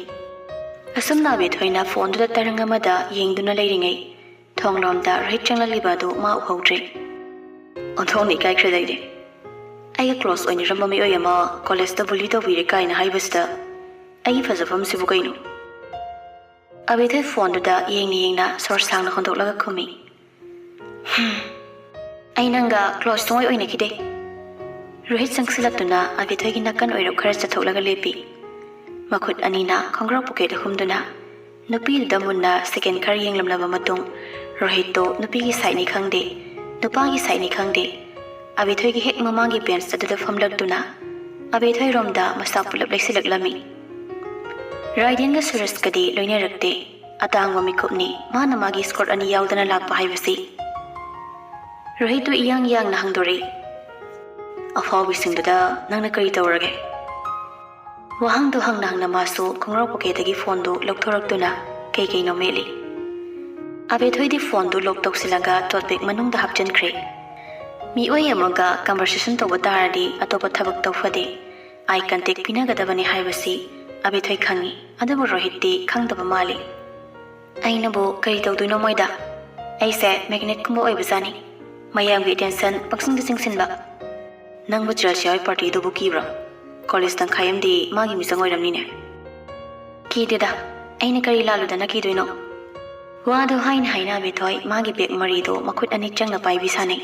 ꯑꯁꯨꯝꯅ ꯑꯕꯦꯊꯣꯏꯅ ꯐꯣꯟꯗꯨꯗ ꯇꯔꯪ ꯑꯃꯗ ꯌꯦꯡꯗꯨꯅ ꯂꯩꯔꯤꯉꯩ, ꯊꯣꯡꯂꯣꯝꯗ ꯔꯣꯍꯤꯠ ꯆꯪꯂꯛꯂꯤꯕ ꯑꯗꯨ ꯃꯥ ꯎꯍꯧꯗ꯭ꯔꯦ꯫ "ꯑꯣꯟꯊꯣꯛꯅ ꯏꯀꯥꯏꯈ꯭ꯔꯦꯗ ꯑꯩꯗꯤ꯫ ꯑꯩꯒ ꯀ꯭ꯂꯣꯁ ꯑꯣꯏꯅꯔꯝꯕ ꯃꯤꯑꯣꯏ ꯑꯃ ꯀꯣꯂꯦꯖꯇ ꯕꯨꯂꯤ ꯇꯧꯕꯤꯔꯦ ꯀꯥꯏꯅ ꯍꯥꯏꯕꯁꯤꯗ ꯑꯩꯒꯤ ꯐꯖꯐꯝꯁꯤꯕꯨ ꯀꯩꯅꯣ?" ꯑꯕꯦꯊꯣꯏ ꯐꯣꯟꯗꯨꯗ ꯌꯦꯡꯅ ꯌꯦꯡꯅ ꯁꯣꯔ ꯁꯥꯡꯅ ꯍꯣꯟꯗꯣꯛꯂꯒ ꯈꯨꯝꯃꯤ꯫ "ꯍꯝ, ꯑꯩ ꯅꯪꯒ ꯀ꯭ꯂꯣꯁ ꯁꯨꯡꯑꯣꯏ ꯑꯣꯏꯅꯈꯤꯗꯦ꯫" ꯔꯣꯍꯤꯠ ꯆꯪꯁꯤꯜꯂꯛꯇꯨꯅ ꯑꯕꯦꯊꯣꯏꯒꯤ ꯅꯥꯀꯟ ꯑꯣꯏꯔꯞ ꯈꯔ ꯆꯠꯊꯣꯛꯂꯒ ꯂꯦꯞꯄꯤ꯫ ꯃꯈꯨꯠ ꯑꯅꯤꯅ ꯈꯣꯡꯒ꯭ꯔꯥꯎ ꯄꯣꯀꯦꯠ ꯍꯨꯝꯗꯨꯅ ꯅꯨꯄꯤꯗꯨꯗ ꯃꯨꯟꯅ ꯁꯦꯀꯦꯟ ꯈꯔ ꯌꯦꯡꯂꯝꯂꯕ ꯃꯇꯨꯡ, ꯔꯣꯍꯤꯠꯇꯣ ꯅꯨꯄꯤꯒꯤ ꯁꯥꯏꯠꯅꯤ ꯈꯪꯗꯦ, ꯅꯨꯄꯥꯒꯤ ꯁꯥꯏꯠꯅꯤ ꯈꯪꯗꯦ, ꯑꯕꯦꯊꯣꯏꯒꯤ ꯍꯦꯛ ꯃꯃꯥꯡꯒꯤ ꯕꯦꯟꯁ ꯑꯗꯨꯗ ꯐꯝꯂꯛꯇꯨꯅ ꯑꯕꯦꯊꯣꯏꯔꯣꯝꯗ ꯃꯁꯥ ꯄꯨꯂꯞ ꯂꯩꯁꯤꯜꯂꯛꯂꯝꯃꯤ꯫ ꯔꯥꯏꯗꯦꯟꯒ ꯁꯨꯔꯖꯀꯗꯤ ꯂꯣꯏꯅꯔꯛꯇꯦ꯫ ꯑꯇꯥꯡꯕ ꯃꯤꯀꯨꯞꯅꯤ ꯃꯥꯅ ꯃꯥꯒꯤ ꯁ꯭ꯀꯔꯠ ꯑꯅꯤ ꯌꯥꯎꯗꯅ ꯂꯥꯛꯄ ꯍꯥꯏꯕꯁꯤ꯫ ꯔꯣꯍꯤꯠꯇꯨ ꯏꯌꯥꯡ ꯌꯥꯡꯅ ꯍꯪꯗꯣꯔꯛꯏ, "ꯑꯐꯥꯎꯕꯤꯁꯤꯡꯗꯨꯗ ꯅꯪꯅ ꯀꯔꯤ ꯇꯧꯔꯒꯦ?" ꯋꯥꯍꯪꯗꯨ ꯍꯪꯅ ꯍꯪꯅ ꯃꯥꯁꯨ ꯈꯣꯡꯒ꯭ꯔꯥꯎ ꯄꯣꯀꯦꯠꯇꯒꯤ ꯐꯣꯟꯗꯨ ꯂꯧꯊꯣꯔꯛꯇꯨꯅ ꯀꯩ ꯀꯩꯅꯣ ꯃꯦꯠꯂꯤ꯫ ꯑꯕꯦꯊꯣꯏꯗꯤ ꯐꯣꯟꯗꯨ ꯂꯣꯛ ꯇꯧꯁꯤꯜꯂꯒ ꯇꯣꯠ ꯕꯦꯒ ꯃꯅꯨꯡꯗ ꯍꯥꯞꯆꯤꯟꯈ꯭ꯔꯦ꯫ ꯃꯤꯑꯣꯏ ꯑꯃꯒ ꯀꯟꯚꯔꯁꯦꯁꯟ ꯇꯧꯕ ꯇꯥꯔꯗꯤ ꯑꯇꯣꯞꯄ ꯊꯕꯛ ꯇꯧꯐꯗꯦ꯫ ꯑꯥꯏ ꯀꯟꯇꯦꯛ ꯄꯤꯅꯒꯗꯕꯅꯤ ꯍꯥꯏꯕꯁꯤ ꯑꯕꯦꯊꯣꯏ ꯈꯪꯏ, ꯑꯗꯨꯕꯨ ꯔꯣꯍꯤꯠꯇꯤ ꯈꯪꯗꯕ ꯃꯥꯜꯂꯤ꯫ "ꯑꯩꯅꯕꯨ ꯀꯔꯤ ꯇꯧꯗꯣꯏꯅꯣ ꯃꯣꯏꯗ? ꯑꯩꯁꯦ ꯃꯦꯒꯅꯦꯠꯀꯨꯝꯕ ꯑꯣꯏꯕꯖꯥꯠꯅꯤ, ꯃꯌꯥꯝꯒꯤ ꯑꯦꯇꯦꯟꯁꯟ ꯄꯪꯆꯤꯡꯗ ꯆꯤꯡꯁꯤꯟꯕ꯫ ꯅꯪꯕꯨ ꯆꯦꯜꯁꯤꯌꯥ ꯍꯣꯏ ꯄꯥꯔꯇꯤꯗꯨꯕꯨ ꯀꯤꯕ꯭ꯔꯣ? ꯀꯣꯂꯦꯖ ꯇꯪꯈꯥꯏ ꯑꯃꯗꯤ ꯃꯥꯒꯤ ꯃꯤꯆꯪ ꯑꯣꯏꯔꯝꯅꯤꯅꯦ꯫" "ꯀꯤꯗꯦꯗ, ꯑꯩꯅ ꯀꯔꯤ ꯂꯥꯜꯂꯨꯗꯅ ꯀꯤꯗꯣꯏꯅꯣ?" ꯋꯥꯗꯨ ꯍꯥꯏꯅ ꯍꯥꯏꯅ ꯑꯕꯦꯊꯣꯏ ꯃꯥꯒꯤ ꯕꯦꯒ ꯃꯔꯤꯗꯨ ꯃꯈꯨꯠ ꯑꯅꯤ ꯆꯪꯅ ꯄꯥꯏꯕꯤ ꯁꯥꯟꯅꯩ꯫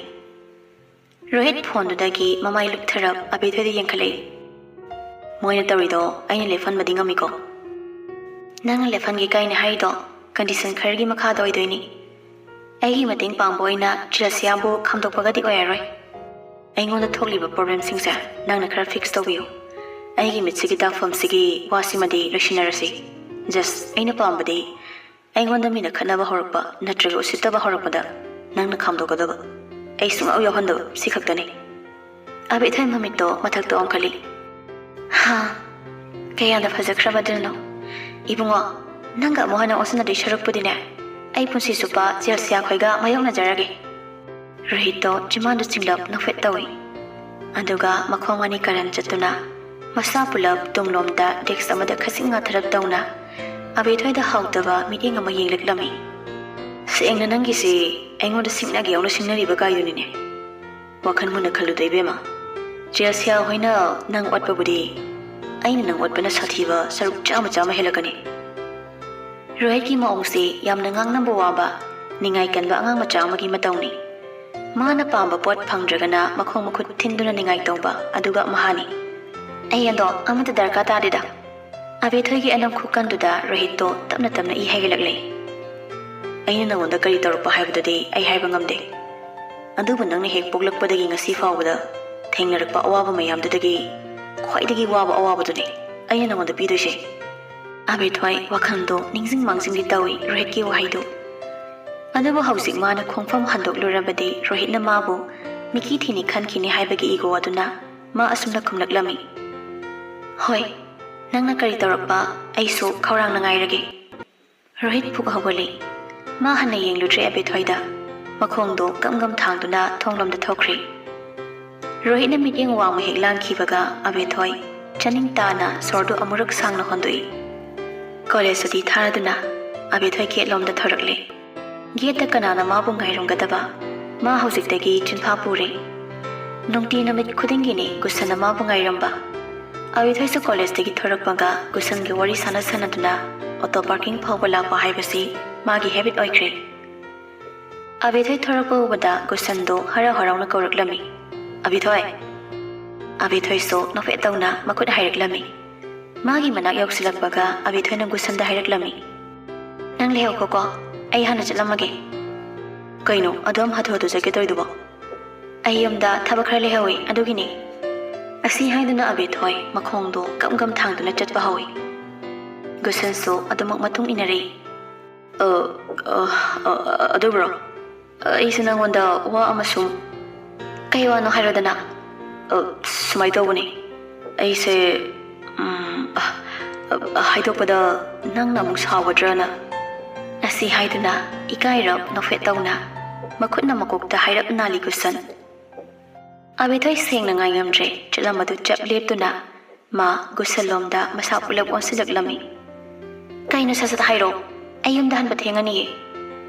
ꯔꯣꯍꯤꯠ ꯐꯣꯟꯗꯨꯗꯒꯤ ꯃꯃꯥꯏ ꯂꯨꯞꯊꯔꯞ ꯑꯕꯦꯊꯣꯏꯗ ꯌꯦꯡꯈꯠꯂꯛꯏ꯫ "ꯃꯣꯏꯅ ꯇꯧꯔꯤꯗꯣ ꯑꯩꯅ ꯂꯦꯞꯍꯟꯕꯗꯤ ꯉꯝꯃꯤꯀꯣ?" "ꯅꯪꯅ ꯂꯦꯞꯍꯟꯒꯦ ꯀꯥꯏꯅ ꯍꯥꯏꯔꯤꯗꯣ ꯀꯟꯗꯤꯁꯟ ꯈꯔꯒꯤ ꯃꯈꯥꯗ ꯑꯣꯏꯗꯣꯏꯅꯤ꯫ ꯑꯩꯒꯤ ꯃꯇꯦꯡ ꯄꯥꯡꯕ ꯑꯣꯏꯅ ꯆꯦꯜꯁꯤꯌꯥꯕꯨ ꯈꯥꯝꯗꯣꯛꯄꯒꯗꯤ ꯑꯣꯏꯔꯔꯣꯏ꯫ ꯑꯩꯉꯣꯟꯗ ꯊꯣꯛꯂꯤꯕ ꯄ꯭ꯔꯣꯕ꯭ꯂꯦꯝꯁꯤꯡꯁꯦ ꯅꯪꯅ ꯈꯔ ꯐꯤꯛꯁ ꯇꯧꯕꯤꯌꯨ꯫ ꯑꯩꯒꯤ ꯃꯤꯠꯁꯤꯒꯤ ꯇꯥꯛꯐꯝꯁꯤꯒꯤ ꯋꯥꯁꯤꯃꯗꯤ ꯂꯣꯏꯁꯤꯟꯅꯔꯁꯤ꯫ ꯖꯁ ꯑꯩꯅ ꯄꯥꯝꯕꯗꯤ ꯑꯩꯉꯣꯟꯗ ꯃꯤꯅ ꯈꯠꯅꯕ ꯍꯧꯔꯛꯄ ꯅꯠꯇ꯭ꯔꯒ ꯎꯁꯤꯠꯇꯕ ꯍꯧꯔꯛꯄꯗ ꯅꯪꯅ ꯈꯥꯝꯗꯣꯛꯀꯗꯕ, ꯑꯩ ꯁꯨꯡꯌꯥꯎ ꯌꯥꯎꯍꯟꯗꯕ, ꯁꯤ ꯈꯛꯇꯅꯤ꯫" ꯑꯕꯦꯊꯣꯏ ꯃꯃꯤꯠꯇꯣ ꯃꯊꯛꯇ ꯑꯣꯟꯈꯠꯂꯤ꯫ "ꯍꯥ, ꯀꯌꯥꯗ ꯐꯖꯈ꯭ꯔꯕ ꯗꯤꯜꯅꯣ! ꯏꯕꯨꯡꯉꯣ, ꯅꯪꯒ ꯑꯃꯨꯛ ꯍꯟꯅ ꯑꯣꯟꯁꯤꯟꯅꯗꯣꯏ ꯁꯔꯨꯛꯄꯨꯗꯤꯅꯦ, ꯑꯩ ꯄꯨꯟꯁꯤ ꯆꯨꯞꯄ ꯆꯦꯜꯁꯤꯌꯥ ꯈꯣꯏꯒ ꯃꯥꯌꯣꯛꯅꯖꯔꯒꯦ꯫" ꯔꯣꯍꯤꯠꯇꯣ ꯆꯤꯝꯕꯥꯟꯗꯨ ꯆꯤꯡꯂꯞ ꯅꯣꯛꯐꯦꯠ ꯇꯧꯏ꯫ ꯑꯗꯨꯒ ꯃꯈꯣꯡ ꯑꯅꯤ ꯀꯔꯟ ꯆꯠꯇꯨꯅ ꯃꯁꯥ ꯄꯨꯂꯞ ꯇꯨꯡꯂꯣꯝꯗ ꯗꯦꯛꯁ ꯑꯃꯗ ꯈꯖꯤꯛ ꯉꯥꯊꯔꯞ ꯇꯧꯅ ꯑꯕꯦꯊꯣꯏꯗ ꯍꯥꯎꯇꯕ ꯃꯤꯠꯌꯦꯡ ꯑꯃ ꯌꯦꯡꯂꯛꯂꯝꯃꯤ꯫ "ꯁꯦꯡꯅ ꯅꯪꯒꯤꯁꯤ ꯑꯩꯉꯣꯟꯗ ꯁꯤꯡꯅꯒꯦ ꯌꯥꯎꯅ ꯁꯤꯡꯅꯔꯤꯕ ꯀꯥꯏꯗꯨꯅꯤꯅꯦ꯫ ꯋꯥꯈꯜ ꯃꯨꯟꯅ ꯈꯜꯂꯨꯗ ꯏꯕꯦꯝꯃ꯫ ꯆꯦꯜꯁꯤꯌꯥ ꯍꯣꯏꯅ ꯅꯪ ꯑꯣꯠꯄꯕꯨꯗꯤ ꯑꯩꯅ ꯅꯪ ꯑꯣꯠꯄꯅ ꯁꯥꯊꯤꯕ ꯁꯔꯨꯛ ꯆꯥꯝꯃ ꯆꯥꯝꯃ ꯍꯦꯜꯂꯛꯀꯅꯤ꯫" ꯔꯣꯍꯤꯠꯀꯤ ꯃꯑꯣꯡꯁꯤ ꯌꯥꯝꯅ ꯉꯥꯡꯅꯕ ꯋꯥꯕ, ꯅꯤꯡꯉꯥꯏ ꯀꯟꯕ ꯑꯉꯥꯡ ꯃꯆꯥ ꯑꯃꯒꯤ ꯃꯇꯧꯅꯤ꯫ ꯃꯥꯅ ꯄꯥꯝꯕ ꯄꯣꯠ ꯐꯪꯗ꯭ꯔꯒꯅ ꯃꯈꯣꯡ ꯃꯈꯨꯠ ꯊꯤꯟꯗꯨꯅ ꯅꯤꯡꯉꯥꯏ ꯇꯧꯕ ꯑꯗꯨꯒ ꯃꯍꯥꯅꯤ꯫ "ꯑꯩ ꯑꯗꯣ ꯑꯃꯠꯇ ꯗꯔꯀꯥꯔ ꯇꯥꯗꯦꯗ꯫" ꯑꯕꯦꯊꯣꯏꯒꯤ ꯑꯅꯝ ꯈꯨꯀꯟꯗꯨꯗ ꯔꯣꯍꯤꯠꯇꯣ ꯇꯞꯅ ꯇꯞꯅ ꯏ ꯍꯩꯒꯠꯂꯛꯂꯦ꯫ "ꯑꯩꯅ ꯅꯉꯣꯟꯗ ꯀꯔꯤ ꯇꯧꯔꯛꯄ ꯍꯥꯏꯕꯗꯨꯗꯤ ꯑꯩ ꯍꯥꯏꯕ ꯉꯝꯗꯦ꯫ ꯑꯗꯨꯕꯨ ꯅꯪꯅ ꯍꯦꯛ ꯄꯣꯛꯂꯛꯄꯗꯒꯤ ꯉꯁꯤ ꯐꯥꯎꯕꯗ ꯊꯦꯡꯅꯔꯛꯄ ꯑꯋꯥꯕ ꯃꯌꯥꯝꯗꯨꯗꯒꯤ ꯈ꯭ꯋꯥꯏꯗꯒꯤ ꯋꯥꯕ ꯑꯋꯥꯕꯗꯨꯅꯤ ꯑꯩꯅ ꯅꯉꯣꯟꯗ ꯄꯤꯗꯣꯏꯁꯦ꯫ ꯑꯕꯦꯊꯣꯏ ꯋꯥꯈꯜꯗꯣ ꯅꯤꯡꯁꯤꯡ ꯃꯥꯡꯖꯤꯡꯒꯦ ꯇꯧꯏ ꯔꯣꯍꯤꯠꯀꯤ ꯋꯥꯍꯩꯗꯨ꯫ ꯑꯗꯨꯕꯨ ꯍꯧꯖꯤꯛ ꯃꯥꯅ ꯈꯣꯡꯐꯝ ꯍꯟꯗꯣꯛꯂꯨꯔꯕꯗꯤ ꯔꯣꯍꯤꯠꯅ ꯃꯥꯕꯨ ꯃꯤꯈꯤ ꯊꯤꯅꯤ ꯈꯟꯈꯤꯅꯤ ꯍꯥꯏꯕꯒꯤ ꯏꯒꯣ ꯑꯗꯨꯅ ꯃꯥ ꯑꯁꯨꯝꯅ ꯈꯨꯝꯂꯛꯂꯝꯃꯤ, "ꯍꯣꯏ, ꯅꯪꯅ ꯀꯔꯤ ꯇꯧꯔꯛꯄ ꯑꯩꯁꯨ ꯈꯧꯔꯥꯡꯅ ꯉꯥꯏꯔꯒꯦ"꯫ ꯔꯣꯍꯤꯠ ꯐꯨꯛ ꯍꯧꯒꯠꯂꯤ꯫ ꯃꯥ ꯍꯟꯅ ꯌꯦꯡꯂꯨꯗ꯭ꯔꯦ ꯑꯕꯦꯊꯣꯏꯗ꯫ ꯃꯈꯣꯡꯗꯣ ꯒꯝ ꯒꯝ ꯊꯥꯡꯗꯨꯅ ꯊꯣꯡꯂꯣꯝꯗ ꯊꯣꯛꯈ꯭ꯔꯦ꯫ ꯔꯣꯍꯤꯠꯅ ꯃꯤꯠꯌꯦꯡ ꯋꯥꯡꯃ ꯍꯦꯛ ꯂꯥꯟꯈꯤꯕꯒ ꯑꯕꯦꯊꯣꯏ ꯆꯅꯤꯡ ꯇꯥꯅ ꯁꯣꯔꯗꯨ ꯑꯃꯨꯔꯛ ꯁꯥꯡꯅ ꯍꯣꯟꯗꯣꯛꯏ꯫ ꯀꯣꯂꯦꯖ ꯁꯨꯇꯤ ꯊꯥꯔꯗꯨꯅ ꯑꯕꯦꯊꯣꯏ ꯒꯦꯠꯂꯣꯝꯗ ꯊꯣꯔꯛꯂꯦ꯫ ꯒꯦꯠꯇ ꯀꯅꯥꯅ ꯃꯥꯕꯨ ꯉꯥꯏꯔꯝꯒꯗꯕ? ꯃꯥ ꯍꯧꯖꯤꯛꯇꯒꯤ ꯆꯤꯟꯐꯥ ꯄꯨꯔꯦ꯫ ꯅꯨꯡꯇꯤ ꯅꯨꯃꯤꯠ ꯈꯨꯗꯤꯡꯒꯤꯅꯤ ꯒꯨꯁꯟꯅ ꯃꯥꯕꯨ ꯉꯥꯏꯔꯝꯕ꯫ ꯑꯕꯦꯊꯣꯏꯁꯨ ꯀꯣꯂꯦꯖꯇꯒꯤ ꯊꯣꯔꯛꯄꯒ ꯒꯨꯁꯟꯒꯤ ꯋꯥꯔꯤ ꯁꯥꯟꯅ ꯁꯥꯟꯅꯗꯨꯅ ꯑꯣꯇꯣ ꯄꯥꯔꯀꯤꯡ ꯐꯥꯎꯕ ꯂꯥꯛꯄ ꯍꯥꯏꯕꯁꯤ ꯃꯥꯒꯤ ꯍꯦꯕꯤꯠ ꯑꯣꯏꯈ꯭ꯔꯦ꯫ ꯑꯕꯦꯊꯣꯏ ꯊꯣꯔꯛꯄ ꯎꯕꯗ ꯒꯨꯁꯟꯗꯨ ꯍꯔꯥꯎ ꯍꯔꯥꯎꯅ ꯀꯧꯔꯛꯂꯝꯃꯤ, "ꯑꯕꯦꯊꯣꯏ!" ꯑꯕꯦꯊꯣꯏꯁꯨ ꯅꯣꯛꯐꯦꯠ ꯇꯧꯅ ꯃꯈꯨꯠ ꯍꯥꯏꯔꯛꯂꯝꯃꯤ꯫ ꯃꯥꯒꯤ ꯃꯅꯥꯛ ꯌꯧꯁꯤꯜꯂꯛꯄꯒ ꯑꯕꯦꯊꯣꯏꯅ ꯒꯨꯁꯟꯗ ꯍꯥꯏꯔꯛꯂꯝꯃꯤ, "ꯅꯪ ꯂꯩꯍꯧꯈꯣꯀꯣ, ꯑꯩ ꯍꯥꯟꯅ ꯆꯠꯂꯝꯃꯒꯦ"꯫ "ꯀꯩꯅꯣ ꯑꯗꯨꯝ ꯍꯥꯊꯨ ꯍꯥꯊꯨ ꯆꯠꯀꯦ ꯇꯧꯔꯤꯗꯨꯕꯣ?" "ꯑꯩ ꯌꯨꯝꯗ ꯊꯕꯛ ꯈꯔ ꯂꯩꯍꯧꯋꯤ, ꯑꯗꯨꯒꯤꯅꯤ"꯫ ꯑꯁꯤ ꯍꯥꯏꯗꯨꯅ ꯑꯕꯦꯊꯣꯏ ꯃꯈꯣꯡꯗꯣ ꯒꯝ ꯒꯝ ꯊꯥꯡꯗꯨꯅ ꯆꯠꯄ ꯍꯧꯏ꯫ ꯒꯨꯁꯟꯁꯨ ꯑꯗꯨꯃꯛ ꯃꯇꯨꯡ ꯏꯟꯅꯔꯛꯏ꯫ "ꯑ, ꯑ, ꯑ, ꯑ, ꯑꯗꯨꯕꯨꯔꯣ? ꯑꯩꯁꯦ ꯅꯪꯉꯣꯟꯗ ꯋꯥ ꯑꯃ ꯁꯨꯝ"꯫ "ꯀꯩ ꯋꯥꯅꯣ ꯍꯥꯏꯔꯣꯗꯅ"꯫ "ꯑ, ꯁꯨꯃꯥꯏꯅ ꯇꯧꯕꯅꯤ, ꯑꯩꯁꯦ, ꯎꯝ, ꯑ, ꯑ, ꯍꯥꯏꯗꯣꯛꯄꯗ ꯅꯪꯅ ꯑꯃꯨꯛ ꯁꯥꯎꯒꯗ꯭ꯔꯅ"꯫ ꯑꯁꯤ ꯍꯥꯏꯗꯨꯅ ꯏꯀꯥꯏꯔꯞ ꯅꯣꯛꯐꯦꯠ ꯇꯧꯅ ꯃꯈꯨꯠꯅ ꯃꯀꯣꯛꯇ ꯍꯥꯏꯔꯞ ꯅꯥꯜꯂꯤ ꯒꯨꯁꯟ꯫ ꯑꯕꯦꯊꯣꯏ ꯁꯦꯡꯅ ꯉꯥꯏꯉꯝꯗ꯭ꯔꯦ, ꯆꯠꯂꯝꯕꯗꯨ ꯆꯞ ꯂꯦꯞꯇꯨꯅ ꯃꯥ ꯒꯨꯁꯟꯂꯣꯝꯗ ꯃꯁꯥ ꯄꯨꯂꯞ ꯑꯣꯟꯁꯤꯜꯂꯛꯂꯝꯃꯤ꯫ "ꯀꯩꯅꯣ ꯁꯠ ꯁꯠ ꯍꯥꯏꯔꯣ, ꯑꯩ ꯌꯨꯝꯗ ꯍꯟꯕ ꯊꯦꯡꯉꯅꯤꯌꯦ"꯫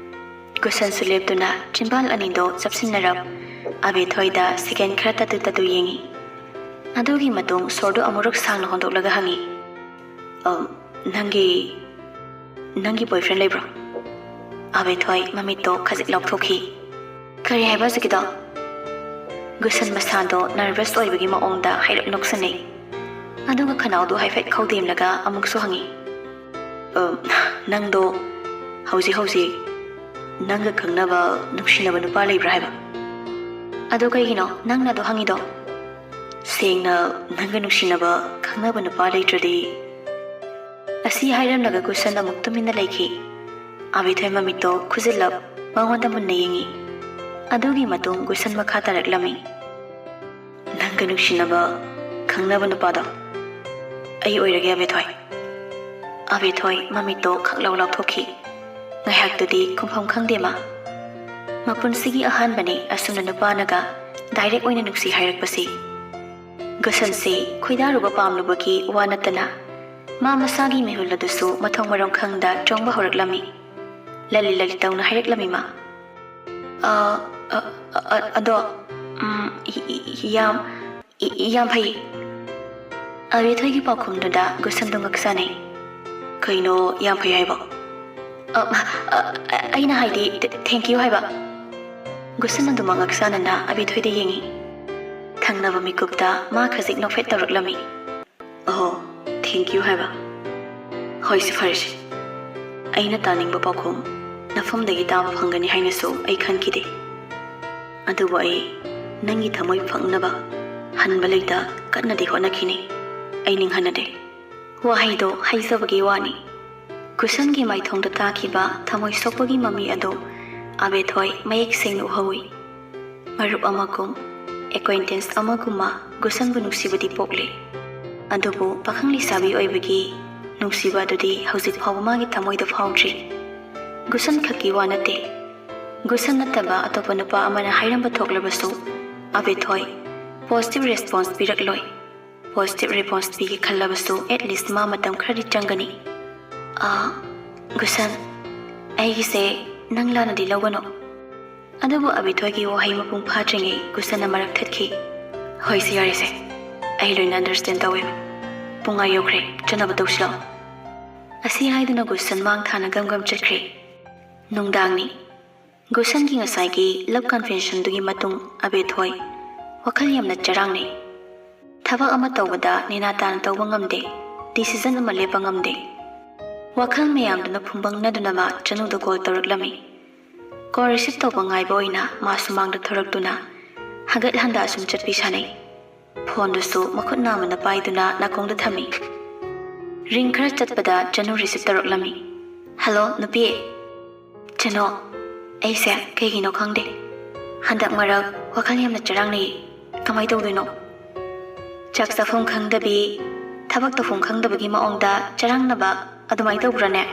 ꯒꯨꯁꯟꯁꯨ ꯂꯦꯞꯇꯨꯅ ꯆꯤꯟꯕꯥꯜ ꯑꯅꯤꯗꯣ ꯆꯞꯁꯤꯟꯅꯔꯞ ꯑꯕꯦꯊꯣꯏꯗ ꯁꯦꯀꯦꯟ ꯈꯔ ꯇꯠꯇꯨ ꯇꯠꯇꯨ ꯌꯦꯡꯉꯤ꯫ ꯑꯗꯨꯒꯤ ꯃꯇꯨꯡ ꯁꯣꯔꯗꯨ ꯑꯃꯨꯔꯛ ꯁꯥꯡꯅ ꯍꯣꯟꯗꯣꯛꯂꯒ ꯍꯪꯉꯤ, "ꯑ, ꯅꯪꯒꯤ, ꯅꯪꯒꯤ boyfriend ꯂꯩꯕ꯭ꯔꯣ?" ꯑꯕꯦꯊꯣꯏ ꯃꯃꯤꯠꯇꯣ ꯈꯖꯤꯛ ꯂꯥꯎꯊꯣꯛꯈꯤ꯫ "ꯀꯔꯤ ꯍꯥꯏꯕ ꯍꯧꯖꯤꯛꯀꯤꯗꯣ?" ꯒꯨꯁꯟ ꯃꯁꯥꯗꯣ nervous ꯑꯣꯏꯕꯒꯤ ꯃꯑꯣꯡꯗ ꯍꯥꯏꯔꯞ ꯅꯣꯛꯁꯟꯅꯩ꯫ ꯑꯗꯨꯒ ꯈꯅꯥꯎꯗꯣ ꯍꯥꯏꯐꯦꯠ ꯈꯧꯗꯦꯝꯂꯒ ꯑꯃꯨꯛꯁꯨ ꯍꯪꯉꯤ, "ꯑ, ꯅꯪꯗꯣ ꯍꯧꯖꯤꯛ ꯍꯧꯖꯤꯛ ꯅꯪꯒ ꯈꯪꯅꯕ ꯅꯨꯡꯁꯤꯅꯕ ꯅꯨꯄꯥ ꯂꯩꯕ꯭ꯔꯥ ꯍꯥꯏꯕ?" ꯑꯗꯣ ꯀꯩꯒꯤꯅꯣ ꯅꯪꯅ ꯑꯗꯣ ꯍꯪꯉꯤꯗꯣ? ꯁꯦꯡꯅ, ꯅꯪꯒ ꯅꯨꯡꯁꯤꯅꯕ ꯈꯪꯅꯕ ꯅꯨꯄꯥ ꯂꯩꯇ꯭ꯔꯗꯤ꯫ ꯑꯁꯤ ꯍꯥꯏꯔꯝꯂꯒ ꯒꯨꯁꯟ ꯑꯃꯨꯛ ꯇꯨꯃꯤꯟꯅ ꯂꯩꯈꯤ꯫ ꯑꯕꯦꯊꯣꯏ ꯃꯃꯤꯠꯇꯣ ꯈꯨꯖꯤꯜꯂꯞ ꯃꯉꯣꯟꯗ ꯃꯨꯟꯅ ꯌꯦꯡꯉꯤ꯫ ꯑꯗꯨꯒꯤ ꯃꯇꯨꯡ ꯒꯨꯁꯟ ꯃꯈꯥ ꯇꯥꯔꯛꯂꯝꯃꯤ꯫ ꯅꯪꯒ ꯅꯨꯡꯁꯤꯅꯕ ꯈꯪꯅꯕ ꯅꯨꯄꯥꯗꯣ? ꯑꯩ ꯑꯣꯏꯔꯒꯦ, ꯑꯕꯦꯊꯣꯏ꯫ ꯑꯕꯦꯊꯣꯏ ꯃꯃꯤꯠꯇꯣ ꯈꯛꯂꯥꯎ ꯂꯥꯎꯊꯣꯛꯈꯤ꯫ ꯉꯥꯏꯍꯥꯛꯇꯨꯗꯤ ꯈꯨꯝꯐꯝ ꯈꯪꯗꯦ ꯃꯥ꯫ ꯃꯄꯨꯟꯁꯤꯒꯤ ꯑꯍꯥꯟꯕꯅꯤ ꯑꯁꯨꯝꯅ ꯅꯨꯄꯥꯅꯒ direct ꯑꯣꯏꯅ ꯅꯨꯡꯁꯤ ꯍꯥꯏꯔꯛꯄꯁꯤ꯫ ꯒꯨꯁꯟꯁꯤ ꯈꯣꯏꯗꯥꯔꯨꯕ ꯄꯥꯝꯂꯨꯕꯒꯤ ꯋꯥ ꯅꯠꯇꯅ ꯃꯥ ꯃꯁꯥꯒꯤ ꯃꯤꯍꯨꯜ ꯑꯗꯨꯁꯨ ꯃꯊꯣꯡ ꯃꯔꯝ ꯈꯪꯗ ꯆꯣꯡꯕ ꯍꯧꯔꯛꯂꯝꯃꯤ꯫ ꯂꯂꯤ ꯂꯂꯤ ꯇꯧꯅ ꯍꯥꯏꯔꯛꯂꯝꯃꯤ ꯃꯥ꯫ "ꯑ, ꯑ, ꯑ, ꯑ, ꯑꯗꯣ, ꯎꯝ, ꯏ-, ꯏ-, ꯏ-, ꯌꯥꯝ, ꯏ-, ꯏ-, ꯌꯥꯝ ꯐꯩ꯫" ꯑꯕꯦꯊꯣꯏꯒꯤ ꯄꯥꯎꯈꯨꯝꯗꯨꯗ ꯒꯨꯁꯟꯗꯣ ꯉꯛꯁꯥꯅꯩ꯫ "ꯀꯩꯅꯣ ꯌꯥꯝ ꯐꯩ ꯍꯥꯏꯕꯣ?" "ꯑ, ꯑ, ꯑ, ꯑꯩꯅ ꯍꯥꯏꯗꯤ, ꯊꯦ-, thank you ꯍꯥꯏꯕ꯫" ꯒꯨꯁꯟ ꯑꯗꯨꯃꯛ ꯉꯛꯁꯥꯅꯅ ꯑꯕꯦꯊꯣꯏꯗ ꯌꯦꯡꯉꯤ꯫ ꯊꯪꯅꯕ ꯃꯤꯀꯨꯞꯇ ꯃꯥ ꯈꯖꯤꯛ ꯅꯣꯛꯐꯦꯠ ꯇꯧꯔꯛꯂꯝꯃꯤ꯫ "ꯑꯍꯣ, thank you ꯍꯥꯏꯕ? ꯍꯣꯏꯁꯦ, ꯐꯔꯦꯁꯦ꯫ ꯑꯩꯅ ꯇꯥꯅꯤꯡꯕ ꯄꯥꯎꯈꯨꯝ ꯅꯐꯝꯗꯒꯤ ꯇꯥꯕ ꯐꯪꯒꯅꯤ ꯍꯥꯏꯅꯁꯨ ꯑꯩ ꯈꯟꯈꯤꯗꯦ꯫ ꯑꯗꯨꯕꯨ ꯑꯩ ꯅꯪꯒꯤ ꯊꯃꯣꯏ ꯐꯪꯅꯕ ꯍꯟꯕ ꯂꯩꯇ ꯀꯟꯅꯗꯤ ꯍꯣꯠꯅꯈꯤꯅꯤ꯫ ꯑꯩ ꯅꯤꯡꯍꯟꯅꯗꯦ꯫" ꯋꯥꯍꯩꯗꯣ ꯍꯥꯏꯖꯕꯒꯤ ꯋꯥꯅꯤ꯫ ꯒꯨꯁꯟꯒꯤ ꯃꯥꯏꯊꯣꯡꯗ ꯇꯥꯈꯤꯕ ꯊꯃꯣꯏ ꯁꯣꯛꯄꯒꯤ ꯃꯃꯤ ꯑꯗꯨ ꯑꯕꯦꯊꯣꯏ ꯃꯌꯦꯛ ꯁꯦꯡꯅ ꯎꯍꯧꯏ꯫ ꯃꯔꯨꯞ ꯑꯃꯒꯨꯝ, acquaintance ꯑꯃꯒꯨꯝꯕ ꯒꯨꯁꯟꯕꯨ ꯅꯨꯡꯁꯤꯕꯗꯤ ꯄꯣꯛꯂꯤ꯫ ꯑꯗꯨꯕꯨ ꯄꯥꯈꯪ ꯂꯩꯁꯥꯕꯤ ꯑꯣꯏꯕꯒꯤ ꯅꯨꯡꯁꯤꯕ ꯑꯗꯨꯗꯤ ꯍꯧꯖꯤꯛ ꯐꯥꯎꯕ ꯃꯥꯒꯤ ꯊꯃꯣꯏꯗ ꯐꯥꯎꯗ꯭ꯔꯤ꯫ ꯒꯨꯁꯟ ꯈꯛꯀꯤ ꯋꯥ ꯅꯠꯇꯦ꯫ ꯒꯨꯁꯟ ꯅꯠꯇꯕ ꯑꯇꯣꯞꯄ ꯅꯨꯄꯥ ꯑꯃꯅ ꯍꯥꯏꯔꯝꯕ ꯊꯣꯛꯂꯕꯁꯨ, ꯑꯕꯦꯊꯣꯏ positive response ꯄꯤꯔꯛꯂꯣꯏ꯫ Positive response ꯄꯤꯒꯦ ꯈꯜꯂꯕꯁꯨ, at least ꯃꯥ ꯃꯇꯝ ꯈꯔꯗꯤ ꯆꯪꯒꯅꯤ꯫ "ꯑꯥ, ꯒꯨꯁꯟ, ꯑꯩꯒꯤꯁꯦ ꯅꯪ ꯂꯥꯟꯅꯗꯤ ꯂꯧꯒꯅꯨ꯫" ꯑꯗꯨꯕꯨ ꯑꯕꯤꯊꯣꯏꯒꯤ ꯋꯥꯍꯩ ꯃꯄꯨꯡ ꯐꯥꯗ꯭ꯔꯤꯉꯩ ꯒꯨꯁꯟꯅ ꯃꯔꯛ ꯊꯠꯈꯤ꯫ "ꯍꯣꯏꯁꯦ, ꯌꯥꯔꯦꯁꯦ꯫ ꯑꯩ ꯂꯣꯏꯅ understand ꯇꯧꯋꯦ꯫ ꯄꯨꯡ ꯑꯥ ꯌꯧꯈ꯭ꯔꯦ, ꯆꯠꯅꯕ ꯇꯧꯁꯤꯔꯣ?" ꯑꯁꯤ ꯍꯥꯏꯗꯨꯅ ꯒꯨꯁꯟ ꯃꯥꯡ ꯊꯥꯅ ꯒꯝ ꯒꯝ ꯆꯠꯈ꯭ꯔꯦ꯫ ꯅꯨꯡꯗꯥꯡꯅꯤ꯫ ꯒꯨꯁꯟꯒꯤ ꯉꯁꯥꯏꯒꯤ love confessionꯗꯨꯒꯤ ꯃꯇꯨꯡ ꯑꯕꯦꯊꯣꯏ ꯋꯥꯈꯜ ꯌꯥꯝꯅ ꯆꯔꯥꯡꯅꯩ꯫ ꯊꯕꯛ ꯑꯃ ꯇꯧꯕꯗ ꯅꯦꯅꯥ ꯇꯥꯅ ꯇꯧꯕ ꯉꯝꯗꯦ, decision ꯑꯃ ꯂꯦꯞꯄ ꯉꯝꯗꯦ꯫ ꯋꯥꯈꯜ ꯃꯌꯥꯝꯗꯨꯅ ꯐꯨꯝꯕꯪꯅꯗꯨꯅ ꯃꯥ ꯆꯅꯨꯗ call ꯇꯧꯔꯛꯂꯝꯃꯤ꯫ Call receive ꯇꯧꯕ ꯉꯥꯏꯕ ꯑꯣꯏꯅ ꯃꯥ ꯁꯨꯃꯥꯡꯗ ꯊꯣꯔꯛꯇꯨꯅ ꯍꯪꯒꯠ ꯍꯟꯗ ꯑꯁꯨꯝ ꯆꯠꯄꯤ ꯁꯥꯟꯅꯩ꯫ ꯐꯣꯟꯗꯨꯁꯨ ꯃꯈꯨꯠ ꯅꯥꯝꯃꯅ ꯄꯥꯏꯗꯨꯅ ꯅꯥꯀꯣꯡꯗ ꯊꯝꯃꯤ꯫ ꯔꯤꯡ ꯈꯔ ꯆꯠꯄꯗ ꯆꯅꯨ ꯔꯤꯁꯤꯞ ꯇꯧꯔꯛꯂꯝꯃꯤ꯫ "ꯍꯜꯂꯣ, ꯅꯨꯄꯤ꯫ ꯆꯅꯨ, ꯑꯩꯁꯦ ꯀꯩꯒꯤꯅꯣ ꯈꯪꯗꯦ, ꯍꯟꯗꯛ ꯃꯔꯛ ꯋꯥꯈꯜ ꯌꯥꯝꯅ ꯆꯔꯥꯡꯅꯩ꯫ ꯀꯃꯥꯏ ꯇꯧꯗꯣꯏꯅꯣ? ꯆꯥꯛ ꯆꯥꯐꯝ ꯈꯪꯗꯕꯤ, ꯊꯕꯛ ꯇꯧꯐꯝ ꯈꯪꯗꯕꯒꯤ ꯃꯑꯣꯡꯗ ꯆꯔꯥꯡꯅꯕ ꯑꯗꯨꯃꯥꯏ ꯇꯧꯕ꯭ꯔꯥꯅꯦ?"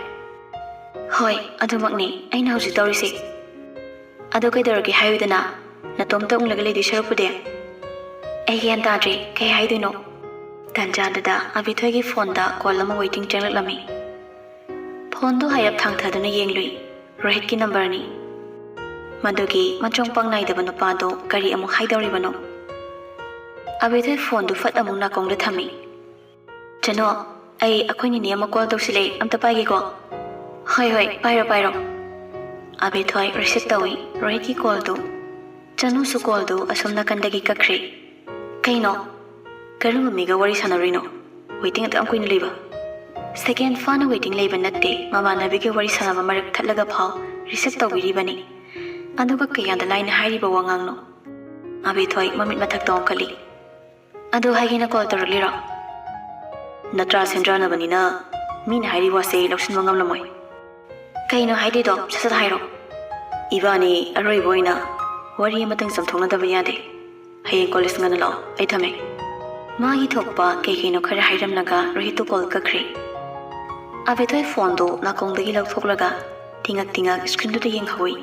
"ꯍꯣꯏ, ꯑꯗꯨꯃꯛꯅꯤ ꯑꯩꯅ ꯍꯧꯖꯤꯛ ꯇꯧꯔꯤꯁꯦ꯫ ꯑꯗꯣ ꯀꯩꯗꯧꯔꯒꯦ ꯍꯥꯏꯌꯨꯗꯅ? ꯅꯇꯣꯝꯇ ꯎꯪꯂꯒ ꯂꯩꯗꯣꯏ ꯁꯔꯨꯛꯄꯨꯗꯤ꯫" "ꯑꯩ ꯒ꯭ꯌꯥꯟ ꯇꯥꯗ꯭ꯔꯦ, ꯀꯩ ꯍꯥꯏꯗꯣꯏꯅꯣ?" ꯇꯥꯟꯖꯥꯗꯨꯗ ꯑꯕꯤꯊꯣꯏꯒꯤ ꯐꯣꯟꯗ ꯀꯣꯜ ꯑꯃ ꯋꯦꯇꯤꯡ ꯆꯪꯂꯛꯂꯝꯃꯤ꯫ ꯐꯣꯟꯗꯨ ꯍꯥꯏꯔꯞ ꯊꯥꯡꯊꯗꯨꯅ ꯌꯦꯡꯂꯨꯏ꯫ ꯔꯣꯍꯤꯠꯀꯤ ꯅꯝꯕꯔꯅꯤ꯫ ꯃꯗꯨꯒꯤ ꯃꯆꯣꯡ ꯄꯥꯡ ꯅꯥꯏꯗꯕ ꯅꯨꯄꯥꯗꯨ ꯀꯔꯤ ꯑꯃꯨꯛ ꯍꯥꯏꯗꯧꯔꯤꯕꯅꯣ? ꯑꯕꯤꯊꯣꯏ ꯐꯣꯟꯗꯨ ꯐꯠ ꯑꯃꯨꯛ ꯅꯥꯀꯣꯡꯗ ꯊꯝꯃꯤ꯫ "ꯆꯅꯨ, ꯑꯩ ꯑꯩꯈꯣꯏ ꯅꯤꯅꯦ ꯑꯃ ꯀꯣꯜ ꯇꯧꯁꯤꯜꯂꯦ, ꯑꯝꯇ ꯄꯥꯏꯒꯦꯀꯣ꯫" "ꯍꯣꯏ, ꯍꯣꯏ, ꯄꯥꯏꯔꯣ, ꯄꯥꯏꯔꯣ꯫" ꯑꯕꯤꯊꯣꯏ ꯔꯤꯁꯤꯞ ꯇꯧꯏ ꯔꯣꯍꯤꯠꯀꯤ ꯀꯣꯜꯗꯨ꯫ ꯆꯅꯨꯁꯨ ꯀꯣꯜꯗꯨ ꯑꯁꯣꯝ ꯅꯥꯀꯟꯗꯒꯤ ꯀꯛꯈ꯭ꯔꯦ꯫ "ꯀꯩꯅꯣ? ꯀꯔꯝꯕ ꯃꯤꯒ ꯋꯥꯔꯤ ꯁꯥꯟꯅꯔꯨꯏꯅꯣ? ꯋꯦꯇꯤꯡ ꯑꯗꯨꯛ ꯌꯥꯝ ꯀꯨꯏꯅ ꯂꯩꯕ?" "ꯁꯦꯀꯦꯟ ꯐꯥꯅ ꯋꯦꯇꯤꯡ ꯂꯩꯕ ꯅꯠꯇꯦ, ꯃꯃꯥꯟꯅꯕꯤꯒ ꯋꯥꯔꯤ ꯁꯥꯟꯅꯕ ꯃꯔꯛ ꯊꯠꯂꯒ ꯐꯥꯎ ꯔꯤꯁꯤꯞ ꯇꯧꯕꯤꯔꯤꯕꯅꯤ꯫ ꯑꯗꯨꯒ ꯀꯌꯥꯗ ꯂꯥꯏꯅ ꯍꯥꯏꯔꯤꯕ ꯋꯥꯉꯥꯡꯅꯣ?" ꯑꯕꯤꯊꯣꯏ ꯃꯃꯤꯠ ꯃꯊꯛꯇ ꯑꯣꯟꯈꯠꯂꯤ꯫ "ꯑꯗꯨ ꯍꯥꯏꯒꯦꯅ ꯀꯣꯜ ꯇꯧꯔꯛꯂꯤꯔꯣ?" "ꯅꯠꯇ꯭ꯔꯥ ꯁꯦꯟꯗ꯭ꯔꯥꯅꯕꯅꯤꯅ ꯃꯤꯅ ꯍꯥꯏꯔꯤ ꯋꯥꯁꯦ ꯂꯧꯁꯤꯟꯕ ꯉꯝꯂꯝꯃꯣꯏ꯫" "ꯀꯩꯅꯣ ꯍꯥꯏꯗꯣꯏꯗꯣ? ꯁꯠ ꯁꯠ ꯍꯥꯏꯔꯣ꯫" "ꯏꯕꯥꯅꯤ ꯑꯔꯣꯏꯕ ꯑꯣꯏꯅ ꯋꯥꯔꯤ ꯑꯃꯇꯪ ꯆꯝꯊꯣꯛꯅꯗꯕ ꯌꯥꯗꯦ꯫ ꯍꯌꯦꯡ ꯀꯣꯂꯦꯖ ꯉꯟꯅ ꯂꯥꯛꯑꯣ, ꯑꯩ ꯊꯝꯃꯦ꯫" ꯃꯥꯒꯤ ꯊꯣꯛꯄ ꯀꯩ ꯀꯩꯅꯣ ꯈꯔ ꯍꯥꯏꯔꯝꯂꯒ ꯔꯣꯍꯤꯠꯇꯨ ꯀꯣꯜ ꯀꯛꯈ꯭ꯔꯦ꯫ ꯑꯕꯤꯊꯣꯏ ꯐꯣꯟꯗꯨ ꯅꯥꯀꯣꯡꯗꯒꯤ ꯂꯧꯊꯣꯛꯂꯒ ꯇꯤꯉꯛ ꯇꯤꯉꯛ ꯁ꯭ꯀ꯭ꯔꯤꯟꯗꯨꯗ ꯌꯦꯡꯍꯧꯏ꯫